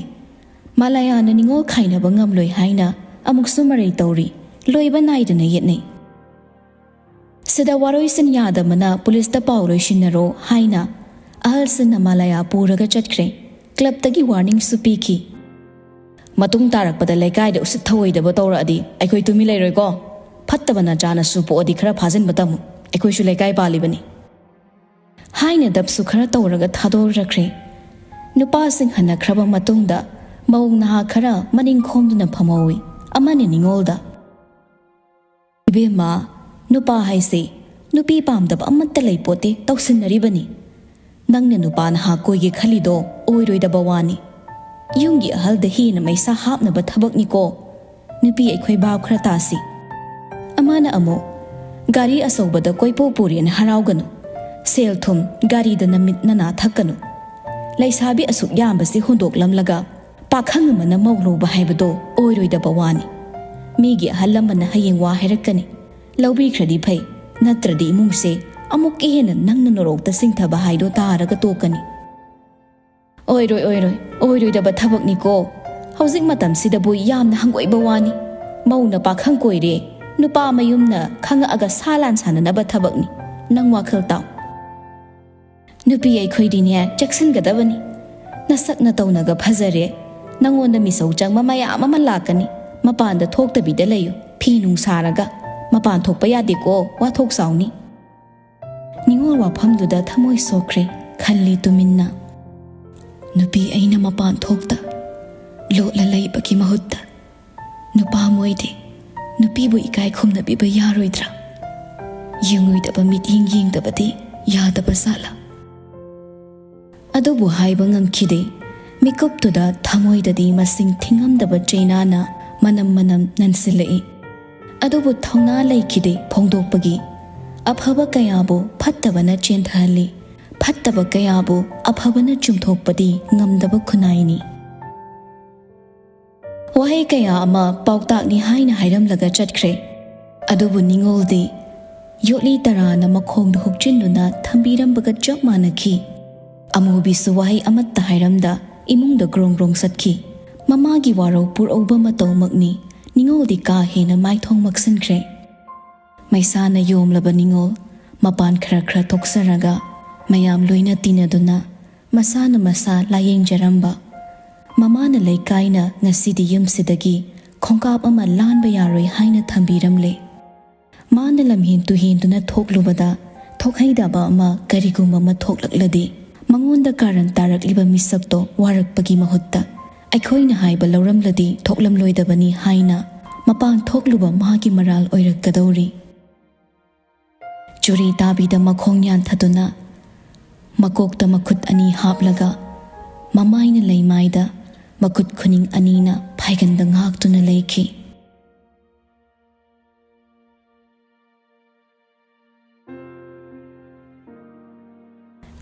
ꯃꯥꯂꯥꯌꯥꯅ ꯅꯤꯉꯣꯜ ꯈꯥꯏꯅꯕ ꯉꯝꯂꯣꯏ ꯍꯥꯏꯅ ꯑꯃꯨꯛꯁꯨ ꯃꯔꯩ ꯇꯧꯔꯤ꯫ ꯂꯣꯏꯕ ꯅꯥꯏꯗꯅ ꯌꯦꯠꯅꯩ꯫ ꯁꯤꯗ ꯋꯥꯔꯣꯏꯁꯤꯟ ꯌꯥꯗꯕꯅ ꯄꯨꯂꯤꯁꯇ ꯄꯥꯎ ꯂꯣꯏꯁꯤꯟꯅꯔꯣ ꯍꯥꯏꯅ ꯑꯍꯜꯁꯤꯡꯅ ꯃꯥꯂꯥꯌꯥ ꯄꯨꯔꯒ ꯆꯠꯈ꯭ꯔꯦ꯫ ꯀ꯭ꯂꯕꯇꯒꯤ ꯋꯥꯔꯅꯤꯡꯁꯨ ꯄꯤꯈꯤ꯫ "ꯃꯇꯨꯡ ꯇꯥꯔꯛꯄꯗ ꯂꯩꯀꯥꯏꯗ ꯎꯁꯤꯠ ꯊꯑꯣꯏꯗꯕ ꯇꯧꯔꯛꯑꯗꯤ ꯑꯩꯈꯣꯏ ꯇꯨꯃꯤꯟ ꯂꯩꯔꯣꯏꯀꯣ꯫ ꯐꯠꯇꯕ ꯅꯆꯥꯅꯁꯨ ꯄꯣꯛꯑꯗꯤ ꯈꯔ ꯐꯥꯖꯤꯟꯕ ꯇꯝꯃꯨ꯫ ꯑꯩꯈꯣꯏꯁꯨ ꯂꯩꯀꯥꯏ ꯄꯥꯜꯂꯤꯕꯅꯤ" ꯍꯥꯏꯅ ꯗꯞꯁꯨ ꯈꯔ ꯇꯧꯔꯒ ꯊꯥꯗꯣꯔꯛꯈ꯭ꯔꯦ꯫ ꯅꯨꯄꯥꯁꯤꯡ ꯍꯟꯅꯈ꯭ꯔꯕ ꯃꯇꯨꯡꯗ ꯃꯧ ꯅꯍꯥ ꯈꯔ ꯃꯅꯤꯡ ꯈꯣꯝꯗꯨꯅ ꯐꯝꯍꯧꯏ꯫ ꯑꯃꯅ ꯅꯤꯉꯣꯜꯗ, "ꯏꯕꯦꯝꯃ, ꯅꯨꯄꯥ ꯍꯥꯏꯁꯦ ꯅꯨꯄꯤ ꯄꯥꯝꯗꯕ ꯑꯃꯠꯇ ꯂꯩꯄꯣꯠꯇꯦ, ꯇꯧꯁꯤꯟꯅꯔꯤꯕꯅꯤ꯫ ꯅꯪꯅ ꯅꯨꯄꯥ ꯅꯍꯥ ꯀꯣꯏꯒꯦ ꯈꯜꯂꯤꯗꯣ ꯑꯣꯏꯔꯣꯏꯗꯕ ꯋꯥꯅꯤ꯫ ꯌꯨꯝꯒꯤ ꯑꯍꯜꯗ ꯍꯦꯟꯅ ꯃꯩꯁꯥ ꯍꯥꯞꯅꯕ ꯊꯕꯛꯅꯤꯀꯣ꯫ ꯅꯨꯄꯤ ꯑꯩꯈꯣꯏ ꯚꯥꯞ ꯈꯔ ꯇꯥꯁꯤ꯫" ꯑꯃꯅ ꯑꯃꯨꯛ, "ꯒꯥꯔꯤ ꯑꯆꯧꯕꯗ ꯀꯣꯏꯄꯨ ꯄꯨꯔꯦꯅ ꯍꯔꯥꯎꯒꯅꯨ꯫ ꯁꯦꯜ ꯊꯨꯝ, ꯒꯥꯔꯤꯗ ꯅꯃꯤꯠ ꯅꯅꯥ ꯊꯛꯀꯅꯨ꯫ ꯂꯩꯁꯥꯕꯤ ꯑꯁꯨꯛ ꯌꯥꯝꯕꯁꯤ ꯍꯨꯟꯗꯣꯛꯂꯝꯂꯒ ꯄꯥꯈꯪ ꯑꯃꯅ ꯃꯧ ꯂꯧꯕ ꯍꯥꯏꯕꯗꯣ ꯑꯣꯏꯔꯣꯏꯗꯕ ꯋꯥꯅꯤ꯫ ꯃꯤꯒꯤ ꯑꯍꯜ ꯂꯃꯟꯅ ꯍꯌꯦꯡ ꯋꯥ ꯍꯥꯏꯔꯛꯀꯅꯤ꯫ ꯂꯧꯕꯤꯈ꯭ꯔꯗꯤ ꯐꯩ, ꯅꯠꯇ꯭ꯔꯗꯤ ꯏꯃꯨꯡꯁꯦ ꯑꯃꯨꯛꯀ ꯍꯦꯟꯅ ꯅꯪꯅ ꯅꯣꯔꯣꯛꯇ ꯆꯤꯡꯊꯕ ꯍꯥꯏꯗꯣ ꯇꯥꯔꯒ ꯇꯣꯛꯀꯅꯤ꯫" "ꯑꯣꯏꯔꯣꯏ, ꯑꯣꯏꯔꯣꯏ, ꯑꯣꯏꯔꯣꯏꯗꯕ ꯊꯕꯛꯅꯤꯀꯣ꯫ ꯍꯧꯖꯤꯛ ꯃꯇꯝꯁꯤꯗꯕꯨ ꯌꯥꯝꯅ ꯍꯪꯒꯣꯏꯕ ꯋꯥꯅꯤ꯫ ꯃꯧꯅ ꯄꯥꯈꯪ ꯀꯣꯏꯔꯦ, ꯅꯨꯄꯥ ꯃꯌꯨꯝꯅ ꯈꯪꯉꯛꯑꯒ ꯁꯥ ꯂꯥꯟ ꯁꯥꯟꯅꯅꯕ ꯊꯕꯛꯅꯤ꯫ ꯅꯪ ꯋꯥꯈꯜ ꯇꯥꯎ꯫ ꯅꯨꯄꯤ ꯑꯩꯈꯣꯏꯗꯤꯅꯦ ꯆꯦꯛꯁꯤꯟꯒꯗꯕꯅꯤ꯫ ꯅꯁꯛ ꯅꯇꯧꯅꯒ ꯐꯖꯔꯦ, "ꯅꯪꯉꯣꯟꯗ ꯃꯤꯁꯧ ꯆꯪꯕ ꯃꯌꯥꯝ ꯑꯃ ꯂꯥꯛꯀꯅꯤ꯫ ꯃꯄꯥꯟꯗ ꯊꯣꯛꯇꯕꯤꯗ ꯂꯩꯌꯨ꯫ ꯐꯤ ꯅꯨꯡ ꯁꯥꯔꯒ꯫ ꯃꯄꯥꯟ ꯊꯣꯛꯄ ꯌꯥꯗꯦꯀꯣ, ꯋꯥꯊꯣꯛ ꯆꯥꯎꯅꯤ"꯫ ꯅꯤꯉꯣꯜ ꯋꯥꯐꯝꯗꯨꯗ ꯊꯃꯣꯏ ꯁꯣꯛꯈ꯭ꯔꯦ꯫ ꯈꯜꯂꯤ ꯇꯨꯃꯤꯟꯅ, "ꯅꯨꯄꯤ ꯑꯩꯅ ꯃꯄꯥꯟ ꯊꯣꯛꯇ ꯂꯣꯠꯂ ꯂꯩꯕꯒꯤ ꯃꯍꯨꯠꯇ ꯅꯨꯄꯥ ꯃꯣꯏꯗꯤ ꯅꯨꯄꯤꯕꯨ ꯏꯀꯥꯏ ꯈꯨꯝꯅꯕꯤꯕ ꯌꯥꯔꯣꯏꯗ꯭ꯔꯥ? ꯌꯦꯡꯉꯣꯏꯗꯕ ꯃꯤꯠꯌꯦꯡ ꯌꯦꯡꯗꯕꯗꯤ ꯌꯥꯗꯕ ꯖꯥꯠꯂꯥ?" ꯑꯗꯨꯕꯨ ꯍꯥꯏꯕ ꯉꯝꯈꯤꯗꯦ꯫ ꯃꯤꯀꯨꯞꯇꯨꯗ ꯊꯃꯣꯏꯗꯗꯤ ꯃꯁꯤꯡ ꯊꯤꯉꯝꯗꯕ ꯆꯩꯅꯥꯅ ꯃꯅꯝ ꯃꯅꯝ ꯅꯟꯁꯤꯜꯂꯛꯏ꯫ ꯑꯗꯨꯕꯨ ꯊꯧꯅꯥ ꯂꯩꯈꯤꯗꯦ ꯐꯣꯡꯗꯣꯛꯄꯒꯤ꯫ ꯑꯐꯕ ꯀꯌꯥꯕꯨ ꯐꯠꯇꯕꯅ ꯆꯦꯟꯊꯍꯜꯂꯤ, ꯐꯠꯇꯕ ꯀꯌꯥꯕꯨ ꯑꯐꯕꯅ ꯆꯨꯝꯊꯣꯛꯄꯗꯤ ꯉꯝꯗꯕ ꯈꯨꯟꯅꯥꯏꯅꯤ꯫ ꯋꯥꯍꯩ ꯀꯌꯥ ꯑꯃ ꯄꯥꯎꯇꯥꯛꯅꯤ ꯍꯥꯏꯅ ꯍꯥꯏꯔꯝꯂꯒ ꯆꯠꯈ꯭ꯔꯦ꯫ ꯑꯗꯨꯕꯨ ꯅꯤꯉꯣꯜꯗꯤ ꯌꯣꯠꯂꯤ ꯇꯔꯥꯅ ꯃꯈꯣꯡꯗ ꯍꯨꯛꯆꯤꯟꯗꯨꯅ ꯊꯝꯕꯤꯔꯝꯕꯒ ꯆꯞ ꯃꯥꯟꯅꯈꯤ꯫ ꯑꯃꯨꯕꯤꯁꯨ ꯋꯥꯍꯩ ꯑꯃꯠꯇ ꯍꯥꯏꯔꯝꯗ ꯏꯃꯨꯡꯗ ꯒ꯭ꯔꯣꯡ ꯒ꯭ꯔꯣꯡ ꯆꯠꯈꯤ꯫ ꯃꯃꯥꯒꯤ ꯋꯥꯔꯧ ꯄꯨꯔꯧꯕ ꯃꯇꯧꯃꯛꯅꯤ꯫ ꯅꯤꯉꯣꯜꯗꯤ ꯀꯥ ꯍꯦꯟꯅ ꯃꯥꯏꯊꯣꯡ ꯃꯛꯁꯤꯟꯈ꯭ꯔꯦ꯫ ꯃꯩꯁꯥꯅ ꯌꯣꯝꯂꯕ ꯅꯤꯉꯣꯜ ꯃꯄꯥꯟ ꯈꯔ ꯈꯔ ꯊꯣꯛꯆꯔꯒ ꯃꯌꯥꯝ ꯂꯣꯏꯅ ꯇꯤꯟꯅꯗꯨꯅ ꯃꯁꯥꯅ ꯃꯁꯥ ꯂꯥꯌꯦꯡꯖꯔꯝꯕ ꯃꯃꯥꯅ ꯂꯩꯀꯥꯏꯅ ꯉꯁꯤꯗꯤ ꯌꯨꯝꯁꯤꯗꯒꯤ ꯈꯣꯡꯀꯥꯞ ꯑꯃ ꯂꯥꯟꯕ ꯌꯥꯔꯣꯏ ꯍꯥꯏꯅ ꯊꯝꯕꯤꯔꯝꯂꯦ꯫ ꯃꯥꯅ ꯂꯝꯍꯦꯟ ꯇꯨꯍꯦꯟꯗꯨꯅ ꯊꯣꯛꯂꯨꯕꯗ ꯊꯣꯛꯍꯩꯗꯕ ꯑꯃ ꯀꯔꯤꯒꯨꯝꯕ ꯑꯃ ꯊꯣꯛꯂꯛꯂꯗꯤ ꯃꯉꯣꯟꯗ ꯀꯥꯔꯟ ꯇꯥꯔꯛꯂꯤꯕ ꯃꯤꯁꯛꯇꯣ ꯋꯥꯔꯛꯄꯒꯤ ꯃꯍꯨꯠꯇ ꯑꯩꯈꯣꯏꯅ ꯍꯥꯏꯕ ꯂꯧꯔꯝꯂꯗꯤ ꯊꯣꯛꯂꯝꯂꯣꯏꯗꯕꯅꯤ ꯍꯥꯏꯅ ꯃꯄꯥꯟ ꯊꯣꯛꯂꯨꯕ ꯃꯥꯒꯤ ꯃꯔꯥꯜ ꯑꯣꯏꯔꯛꯀꯗꯧꯔꯤ꯫ ꯆꯨꯔꯤ ꯇꯥꯕꯤꯗ ꯃꯈꯣꯡ ꯌꯥꯟꯊꯗꯨꯅ ꯃꯀꯣꯛꯇ ꯃꯈꯨꯠ ꯑꯅꯤ ꯍꯥꯞꯂꯒ ꯃꯃꯥꯏꯅ ꯂꯩꯃꯥꯏꯗ ꯃꯈꯨꯠ ꯈꯨꯅꯤꯡ ꯑꯅꯤꯅ ꯐꯥꯏꯒꯟꯗ ꯉꯥꯛꯇꯨꯅ ꯂꯩꯈꯤ꯫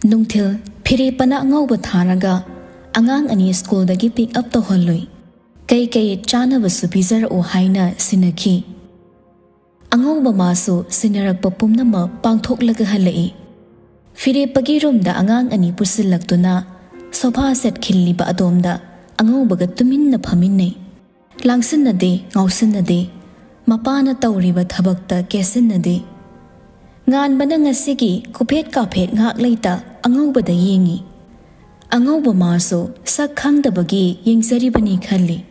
ꯅꯨꯡꯊꯤꯜ ꯐꯤꯔꯦꯞꯄꯅ ꯑꯉꯧꯕ ꯊꯥꯔꯒ ꯑꯉꯥꯡ ꯑꯅꯤ ꯁ꯭ꯀꯨꯜꯗꯒꯤ ꯄꯤꯛ ꯑꯞ ꯇꯧꯍꯜꯂꯨꯏ꯫ ꯀꯩꯀꯩ ꯆꯥꯅꯕꯁꯨ ꯄꯤꯖꯔꯛꯎ ꯍꯥꯏꯅ ꯁꯤꯟꯅꯈꯤ꯫ ꯑꯉꯧꯕ ꯃꯥꯁꯨ ꯁꯤꯟꯅꯔꯛꯄ ꯄꯨꯝꯅꯃꯛ ꯄꯥꯡꯊꯣꯛꯂꯒ ꯍꯜꯂꯛꯏ꯫ ꯐꯤꯔꯦꯞꯄꯒꯤ ꯔꯨꯝꯗ ꯑꯉꯥꯡ ꯑꯅꯤ ꯄꯨꯁꯤꯜꯂꯛꯇꯨꯅ ꯁꯣꯐꯥ ꯁꯦꯠ ꯈꯤꯜꯂꯤꯕ ꯑꯗꯣꯝꯗ ꯑꯉꯧꯕꯒ ꯇꯨꯃꯤꯟꯅ ꯐꯝꯃꯤꯟꯅꯩ꯫ ꯂꯥꯡꯁꯤꯟꯅꯗꯦ, ꯉꯥꯎꯁꯤꯟꯅꯗꯦ꯫ ꯃꯄꯥꯅ ꯇꯧꯔꯤꯕ ꯊꯕꯛꯇ ꯀꯦꯠꯁꯤꯟꯅꯗꯦ꯫ ꯉꯥꯟꯕꯅ ꯉꯁꯤꯒꯤ ꯀꯨꯐꯦꯠ ꯀꯥꯐꯦꯠ ꯉꯥꯛ ꯂꯩꯇ ꯑꯉꯧꯕꯗ ꯌꯦꯡꯉꯤ꯫ ꯑꯉꯧꯕ ꯃꯥꯁꯨ ꯁꯛ ꯈꯪꯗꯕꯒꯤ ꯌꯦꯡꯖꯔꯤꯕꯅꯤ ꯈꯜꯂꯤ꯫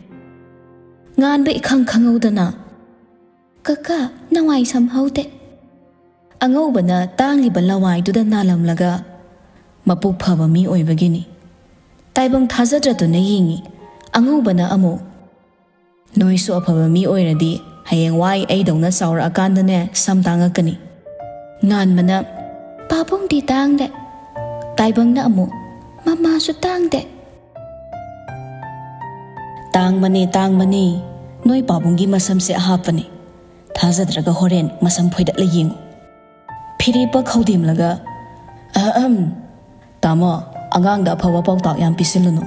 ꯉꯥꯟꯕ ꯏꯈꯪ ꯈꯪꯍꯧꯗꯅ, "ꯀꯀꯥ, ꯅꯋꯥꯏ ꯁꯝꯍꯧꯗꯦ"꯫ ꯑꯉꯧꯕꯅ ꯇꯥꯡꯂꯤꯕ ꯂꯋꯥꯏꯗꯨꯗ ꯅꯥꯜꯂꯝꯂꯒ, "ꯃꯄꯨꯛ ꯐꯕ ꯃꯤ ꯑꯣꯏꯕꯒꯤꯅꯤ"꯫ ꯇꯥꯏꯕꯪ ꯊꯥꯖꯗ꯭ꯔꯗꯨꯅ ꯌꯦꯡꯉꯤ꯫ ꯑꯉꯧꯕꯅ ꯑꯃꯨꯛ, "ꯅꯣꯏꯁꯨ ꯑꯐꯕ ꯃꯤ ꯑꯣꯏꯔꯗꯤ ꯍꯌꯦꯡꯋꯥꯏ ꯑꯩꯗꯧꯅ ꯆꯥꯎꯔꯛꯑꯀꯥꯟꯗꯅꯦ ꯁꯝ ꯇꯥꯡꯉꯛꯀꯅꯤ"꯫ ꯉꯥꯟꯕꯅ, "ꯄꯥꯕꯨꯡꯗꯤ ꯇꯥꯡꯗꯦ"꯫ ꯇꯥꯏꯕꯪꯅ ꯑꯃꯨꯛ, "ꯃꯃꯥꯁꯨ ꯇꯥꯡꯗꯦ"꯫ "ꯇꯥꯡꯕꯅꯦ, ꯇꯥꯡꯕꯅꯦ꯫ ꯅꯣꯏ ꯄꯥꯕꯨꯡꯒꯤ ꯃꯁꯝꯁꯦ ꯑꯍꯥꯞꯄꯅꯦ꯫ ꯊꯥꯖꯗ꯭ꯔꯒ ꯍꯣꯔꯦꯟ ꯃꯁꯝ ꯐꯣꯏꯗꯠꯂ ꯌꯦꯡꯉꯨ"꯫ ꯐꯤꯔꯦꯞꯄ ꯈꯧꯗꯦꯝꯂꯒ, "ꯑꯍꯝ, ꯇꯥꯃꯣ, ꯑꯉꯥꯡꯗ ꯑꯐꯕ ꯄꯥꯎꯇꯥꯛ ꯌꯥꯝ ꯄꯤꯁꯤꯜꯂꯨꯅꯨ"꯫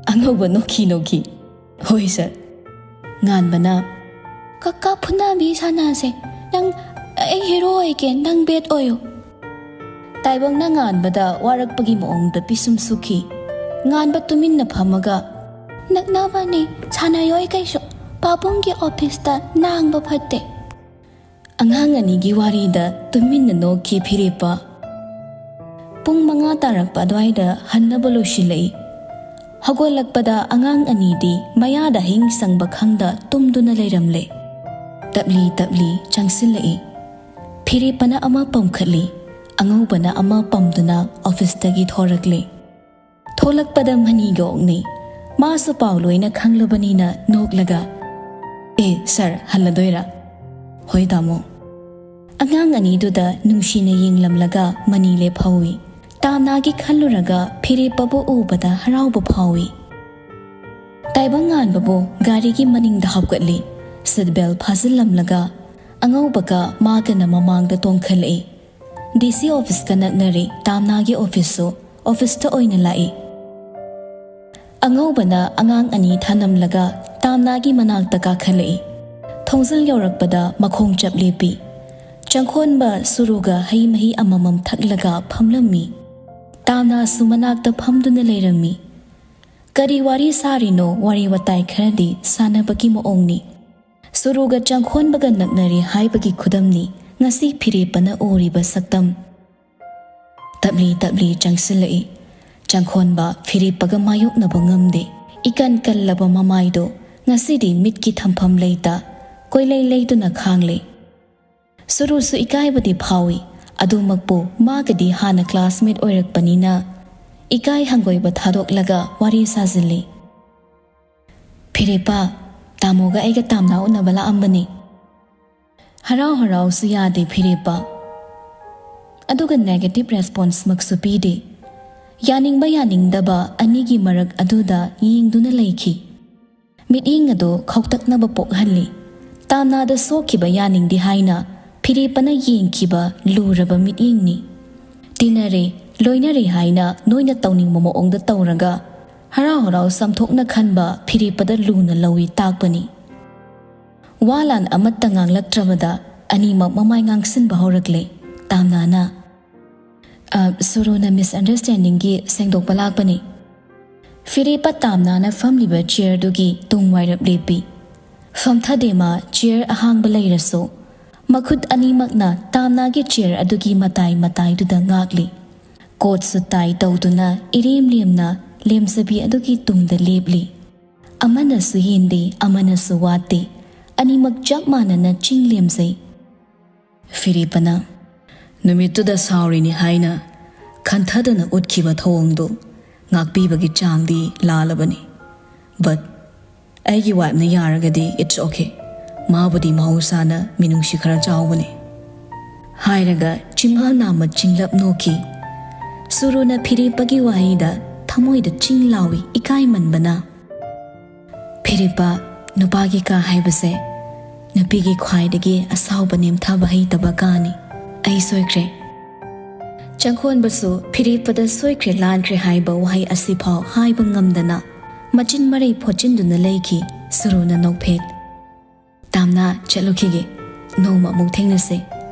ꯑꯉꯧꯕ ꯅꯣꯛꯈꯤ ꯅꯣꯛꯈꯤ꯫ "ꯍꯣꯏ ꯁꯥꯔ"꯫ ꯉꯥꯟꯕꯅ, "ꯀꯀꯥ ꯐꯨꯅꯕꯤ ꯁꯥꯟꯅꯁꯦ꯫ ꯅꯪ, ꯑꯩ ꯍꯦꯔꯣ ꯑꯣꯏꯒꯦ, ꯅꯪ ꯕꯦꯠ ꯑꯣꯏꯌꯨ"꯫ ꯇꯥꯏꯕꯪꯅ ꯉꯥꯟꯕꯗ ꯋꯥꯔꯛꯄꯒꯤ ꯃꯑꯣꯡꯗ ꯄꯤꯁꯨꯝ ꯁꯨꯈꯤ꯫ ꯉꯥꯟꯕ ꯇꯨꯃꯤꯟꯅ ꯐꯝꯃꯒ, "ꯅꯛꯅꯕꯅꯤ, ꯁꯥꯟꯅꯔꯣꯏ ꯀꯩꯁꯨ꯫ ꯄꯥꯕꯨꯡꯒꯤ ꯑꯣꯐꯤꯁꯇ ꯅꯥꯡꯕ ꯐꯠꯇꯦ"꯫ ꯑꯉꯥꯡ ꯑꯅꯤꯒꯤ ꯋꯥꯔꯤꯗ ꯇꯨꯃꯤꯟꯅ ꯅꯣꯛꯈꯤ ꯐꯤꯔꯦꯞꯄ꯫ ꯄꯨꯡ ꯃꯉꯥ ꯇꯥꯔꯛꯄ ꯑꯗꯨꯋꯥꯏꯗ ꯍꯟꯅꯕ ꯂꯣꯏꯁꯤꯜꯂꯛꯏ꯫ ꯍꯧꯒꯠꯂꯛꯄꯗ ꯑꯉꯥꯡ ꯑꯅꯤꯗꯤ ꯃꯌꯥꯗ ꯍꯤꯡ ꯆꯪꯕ ꯈꯪꯗ ꯇꯨꯝꯗꯨꯅ ꯂꯩꯔꯝꯂꯦ꯫ ꯇꯞꯂꯤ ꯇꯞꯂꯤ ꯆꯪꯁꯤꯜꯂꯛꯏ꯫ ꯐꯤꯔꯦꯞꯄꯅ ꯑꯃ ꯄꯝꯈꯠꯂꯤ, ꯑꯉꯧꯕꯅ ꯑꯃ ꯄꯝꯗꯨꯅ ꯑꯣꯐꯤꯁꯇꯒꯤ ꯊꯣꯔꯛꯂꯦ꯫ ꯊꯣꯛꯂꯛꯄꯗ ꯃꯅꯤꯒ ꯑꯣꯛꯅꯩ꯫ ꯃꯥꯁꯨ ꯄꯥꯎ ꯂꯣꯏꯅ ꯈꯪꯂꯕꯅꯤꯅ ꯅꯣꯛꯂꯒ, "ꯑꯦ, ꯁꯥꯔ, ꯍꯜꯂꯗꯣꯏꯔꯥ?" "ꯍꯣꯏ, ꯇꯥꯃꯣ"꯫ ꯑꯉꯥꯡ ꯑꯅꯤꯗꯨꯗ ꯅꯨꯡꯁꯤꯅ ꯌꯦꯡꯂꯝꯂꯒ ꯃꯅꯤ ꯂꯦꯞꯍꯧꯏ꯫ ꯇꯥꯝꯅꯥꯒꯤ ꯈꯜꯂꯨꯔꯒ ꯐꯤꯔꯦꯞꯄꯕꯨ ꯎꯕꯗ ꯍꯔꯥꯎꯕ ꯐꯥꯎꯏ꯫ ꯇꯥꯏꯕꯪ ꯉꯥꯟꯕꯕꯨ ꯒꯥꯔꯤꯒꯤ ꯃꯅꯤꯡꯗ ꯍꯥꯞꯀꯠꯂꯤ꯫ ꯁꯤꯠ ꯕꯦꯜ ꯐꯥꯖꯤꯜꯂꯝꯂꯒ ꯑꯉꯧꯕꯒ ꯃꯥꯒꯅ ꯃꯃꯥꯡꯗ ꯇꯣꯡꯈꯠꯂꯛꯏ꯫ ꯗꯤ ꯁꯤ ꯑꯣꯐꯤꯁꯀ ꯅꯛꯅꯔꯤ꯫ ꯇꯥꯝꯅꯥꯒꯤ ꯑꯣꯐꯤꯁꯁꯨ ꯑꯣꯐꯤꯁꯇ ꯑꯣꯏꯅ ꯂꯥꯛꯏ꯫ ꯑꯉꯧꯕꯅ ꯑꯉꯥꯡ ꯑꯅꯤ ꯊꯅꯝꯂꯒ ꯇꯥꯝꯅꯥꯒꯤ ꯃꯅꯥꯛꯇ ꯀꯥꯈꯠꯂꯛꯏ꯫ ꯊꯣꯡꯖꯤꯜ ꯌꯧꯔꯛꯄꯗ ꯃꯈꯣꯡ ꯆꯞ ꯂꯦꯞꯄꯤ꯫ ꯆꯪꯈꯣꯟꯕ ꯁꯨꯔꯨꯒ ꯍꯩ ꯃꯍꯤ ꯑꯃꯃꯝ ꯊꯛꯂꯒ ꯐꯝꯂꯝꯃꯤ꯫ ꯇꯥꯝꯅꯥꯁꯨ ꯃꯅꯥꯛꯇ ꯐꯝꯗꯨꯅ ꯂꯩꯔꯝꯃꯤ꯫ ꯀꯔꯤ ꯋꯥꯔꯤ ꯁꯥꯔꯤꯅꯣ? ꯋꯥꯔꯤ ꯋꯥꯇꯥꯏ ꯈꯔꯗꯤ ꯁꯥꯟꯅꯕꯒꯤ ꯃꯑꯣꯡꯅꯤ꯫ ꯁꯨꯔꯨꯒ ꯆꯪꯈꯣꯟꯕꯒ ꯅꯛꯅꯔꯦ ꯍꯥꯏꯕꯒꯤ ꯈꯨꯗꯝꯅꯤ ꯉꯁꯤ ꯐꯤꯔꯦꯞꯄꯅ ꯎꯔꯤꯕ ꯁꯛꯇꯝ꯫ ꯇꯞꯂꯤ ꯇꯞꯂꯤ ꯆꯪꯁꯤꯜꯂꯛꯏ꯫ ꯆꯪꯈꯣꯟꯕ ꯐꯤꯔꯦꯞꯄꯒ ꯃꯥꯌꯣꯛꯅꯕ ꯉꯝꯗꯦ꯫ ꯏꯀꯟ ꯀꯜꯂꯕ ꯃꯃꯥꯏꯗꯣ ꯉꯁꯤꯗꯤ ꯃꯤꯠꯀꯤ ꯊꯝꯐꯝ ꯂꯩꯇ ꯀꯣꯏꯂꯩ ꯂꯩꯗꯨꯅ ꯈꯥꯡꯂꯦ꯫ ꯁꯨꯔꯨꯁꯨ ꯏꯀꯥꯏꯕꯗꯤ ꯐꯥꯎꯏ꯫ ꯑꯗꯨꯃꯛꯄꯨ ꯃꯥꯒꯗꯤ ꯍꯥꯟꯅ ꯀ꯭ꯂꯥꯁꯃꯦꯠ ꯑꯣꯏꯔꯛꯄꯅꯤꯅ ꯏꯀꯥꯏ ꯍꯪꯒꯣꯏꯕ ꯊꯥꯗꯣꯛꯂꯒ ꯋꯥꯔꯤ ꯁꯥꯖꯤꯜꯂꯤ꯫ "ꯐꯤꯔꯦꯞꯄ, ꯇꯥꯃꯣꯒ ꯑꯩꯒ ꯇꯥꯝꯅꯥ ꯎꯅꯕ ꯂꯥꯛꯑꯝꯕꯅꯤ꯫" ꯍꯔꯥꯎ ꯍꯔꯥꯎꯁꯨ ꯌꯥꯗꯦ ꯐꯤꯔꯦꯞꯄ꯫ ꯑꯗꯨꯒ ꯅꯦꯒꯦꯇꯤꯚ ꯔꯦꯁꯄꯣꯟꯁꯃꯛꯁꯨ ꯄꯤꯗꯦ꯫ ꯌꯥꯅꯤꯡꯕ ꯌꯥꯅꯤꯡꯗꯕ ꯑꯅꯤꯒꯤ ꯃꯔꯛ ꯑꯗꯨꯗ ꯌꯦꯡꯗꯨꯅ ꯂꯩꯈꯤ꯫ ꯃꯤꯠꯌꯦꯡ ꯑꯗꯨ ꯈꯧꯇꯛꯅꯕ ꯄꯣꯛꯍꯜꯂꯤ꯫ ꯇꯥꯝꯅꯥꯗ ꯁꯣꯛꯈꯤꯕ ꯌꯥꯅꯤꯡꯗꯦ ꯍꯥꯏꯅ ꯐꯤꯔꯦꯞꯄꯅ ꯌꯦꯡꯈꯤꯕ ꯂꯨꯔꯕ ꯃꯤꯠꯌꯦꯡꯅꯤ꯫ ꯇꯤꯟꯅꯔꯦ, ꯂꯣꯏꯅꯔꯦ ꯍꯥꯏꯅ ꯅꯣꯏꯅ ꯇꯧꯅꯤꯡꯕ ꯃꯑꯣꯡꯗ ꯇꯧꯔꯒ ꯍꯔꯥꯎ ꯍꯔꯥꯎ ꯆꯥꯝꯊꯣꯛꯅ ꯈꯟꯕ ꯐꯤꯔꯦꯞꯄꯗ ꯂꯨꯅ ꯂꯧꯏ ꯇꯥꯛꯄꯅꯤ꯫ ꯋꯥ ꯂꯥꯟ ꯑꯃꯠꯇ ꯉꯥꯡꯂꯛꯇ꯭ꯔꯕꯗ ꯑꯅꯤꯃꯛ ꯃꯃꯥꯏ ꯉꯥꯡꯁꯤꯟꯕ ꯍꯧꯔꯛꯂꯦ꯫ ꯇꯥꯝꯅꯥꯅ, "ꯑ, ꯁꯨꯔꯨꯅ ꯃꯤꯁꯑꯟꯗꯔꯁꯇꯦꯟꯗꯤꯡꯒꯤ ꯁꯦꯡꯗꯣꯛꯄ ꯂꯥꯛꯄꯅꯤ꯫" ꯐꯤꯔꯦꯞꯄ ꯇꯥꯝꯅꯥꯅ ꯐꯝꯂꯤꯕ ꯆꯤꯌꯔꯗꯨꯒꯤ ꯇꯨꯡ ꯋꯥꯏꯔꯞ ꯂꯦꯞꯄꯤ꯫ ꯐꯝꯊꯗꯦ ꯃꯥ ꯆꯤꯌꯔ ꯑꯍꯥꯡꯕ ꯂꯩꯔꯁꯨ꯫ ꯃꯈꯨꯠ ꯑꯅꯤꯃꯛꯅ ꯇꯥꯝꯅꯥꯒꯤ ꯆꯤꯌꯔ ꯑꯗꯨꯒꯤ ꯃꯇꯥꯏ ꯃꯇꯥꯏꯗꯨꯗ ꯉꯥꯛꯂꯤ꯫ ꯀꯣꯠꯁꯨ ꯇꯥꯏ ꯇꯧꯗꯨꯅ ꯏꯔꯦꯝ ꯂꯦꯝꯅ ꯂꯦꯝꯖꯕꯤ ꯑꯗꯨꯒꯤ ꯇꯨꯡꯗ ꯂꯦꯞꯂꯤ꯫ ꯑꯃꯅꯁꯨ ꯍꯦꯟꯗꯦ, ꯑꯃꯅꯁꯨ ꯋꯥꯠꯇꯦ꯫ ꯑꯅꯤꯃꯛ ꯆꯞ ꯃꯥꯟꯅꯅ ꯆꯤꯡ ꯂꯦꯝꯖꯩ꯫ ꯐꯤꯔꯦꯞꯄꯅ, "ꯅꯨꯃꯤꯠꯇꯨꯗ ꯁꯥꯎꯔꯤꯅꯤ ꯍꯥꯏꯅ ꯈꯟꯊꯗꯅ ꯎꯠꯈꯤꯕ ꯊꯧꯑꯣꯡꯗꯨ ꯉꯥꯛꯄꯤꯕꯒꯤ ꯆꯥꯡꯗꯤ ꯂꯥꯜꯂꯕꯅꯤ꯫ But ꯑꯩꯒꯤ ꯋꯥꯏꯐꯅ ꯌꯥꯔꯒꯗꯤ it's okay꯫ ꯃꯥꯕꯨꯗꯤ ꯃꯍꯧꯁꯥꯅ ꯃꯤꯅꯨꯡꯁꯤ ꯈꯔ ꯆꯥꯎꯕꯅꯤ꯫" ꯍꯥꯏꯔꯒ ꯆꯤꯝꯕꯥꯜ ꯅꯥꯝꯃ ꯆꯤꯡꯂꯞ ꯅꯣꯛꯈꯤ꯫ ꯁꯨꯔꯨꯅ ꯐꯤꯔꯦꯞꯄꯒꯤ ꯋꯥꯍꯩꯗ ꯊꯃꯣꯏꯗ ꯆꯤꯡ ꯂꯥꯎꯏ ꯏꯀꯥꯏꯃꯟꯕꯅ꯫ "ꯐꯤꯔꯦꯞꯄ, ꯅꯨꯄꯥꯒꯤ ꯀꯥ ꯍꯥꯏꯕꯁꯦ ꯅꯨꯄꯤꯒꯤ ꯈ꯭ꯋꯥꯏꯗꯒꯤ ꯑꯁꯥꯎꯕ ꯅꯦꯝꯊꯕ ꯍꯩꯇꯕ ꯀꯥꯅꯤ꯫ ꯑꯩ ꯁꯣꯏꯈ꯭ꯔꯦ꯫" ꯆꯪꯈꯣꯟꯕꯁꯨ ꯐꯤꯔꯦꯞꯄꯗ ꯁꯣꯏꯈ꯭ꯔꯦ ꯂꯥꯟꯈ꯭ꯔꯦ ꯍꯥꯏꯕ ꯋꯥꯍꯩ ꯑꯁꯤꯐꯥꯎ ꯍꯥꯏꯕ ꯉꯝꯗꯅ ꯃꯆꯤꯟ ꯃꯔꯩ ꯐꯣꯠꯆꯤꯟꯗꯨꯅ ꯂꯩꯈꯤ꯫ ꯁꯨꯔꯨꯅ ꯅꯣꯛꯐꯦꯠ꯫ "ꯇꯥꯝꯅꯥ, ꯆꯠꯂꯨꯈꯤꯒꯦ꯫ ꯅꯣꯡꯃ ꯑꯃꯨꯛ ꯊꯦꯡꯅꯁꯦ꯫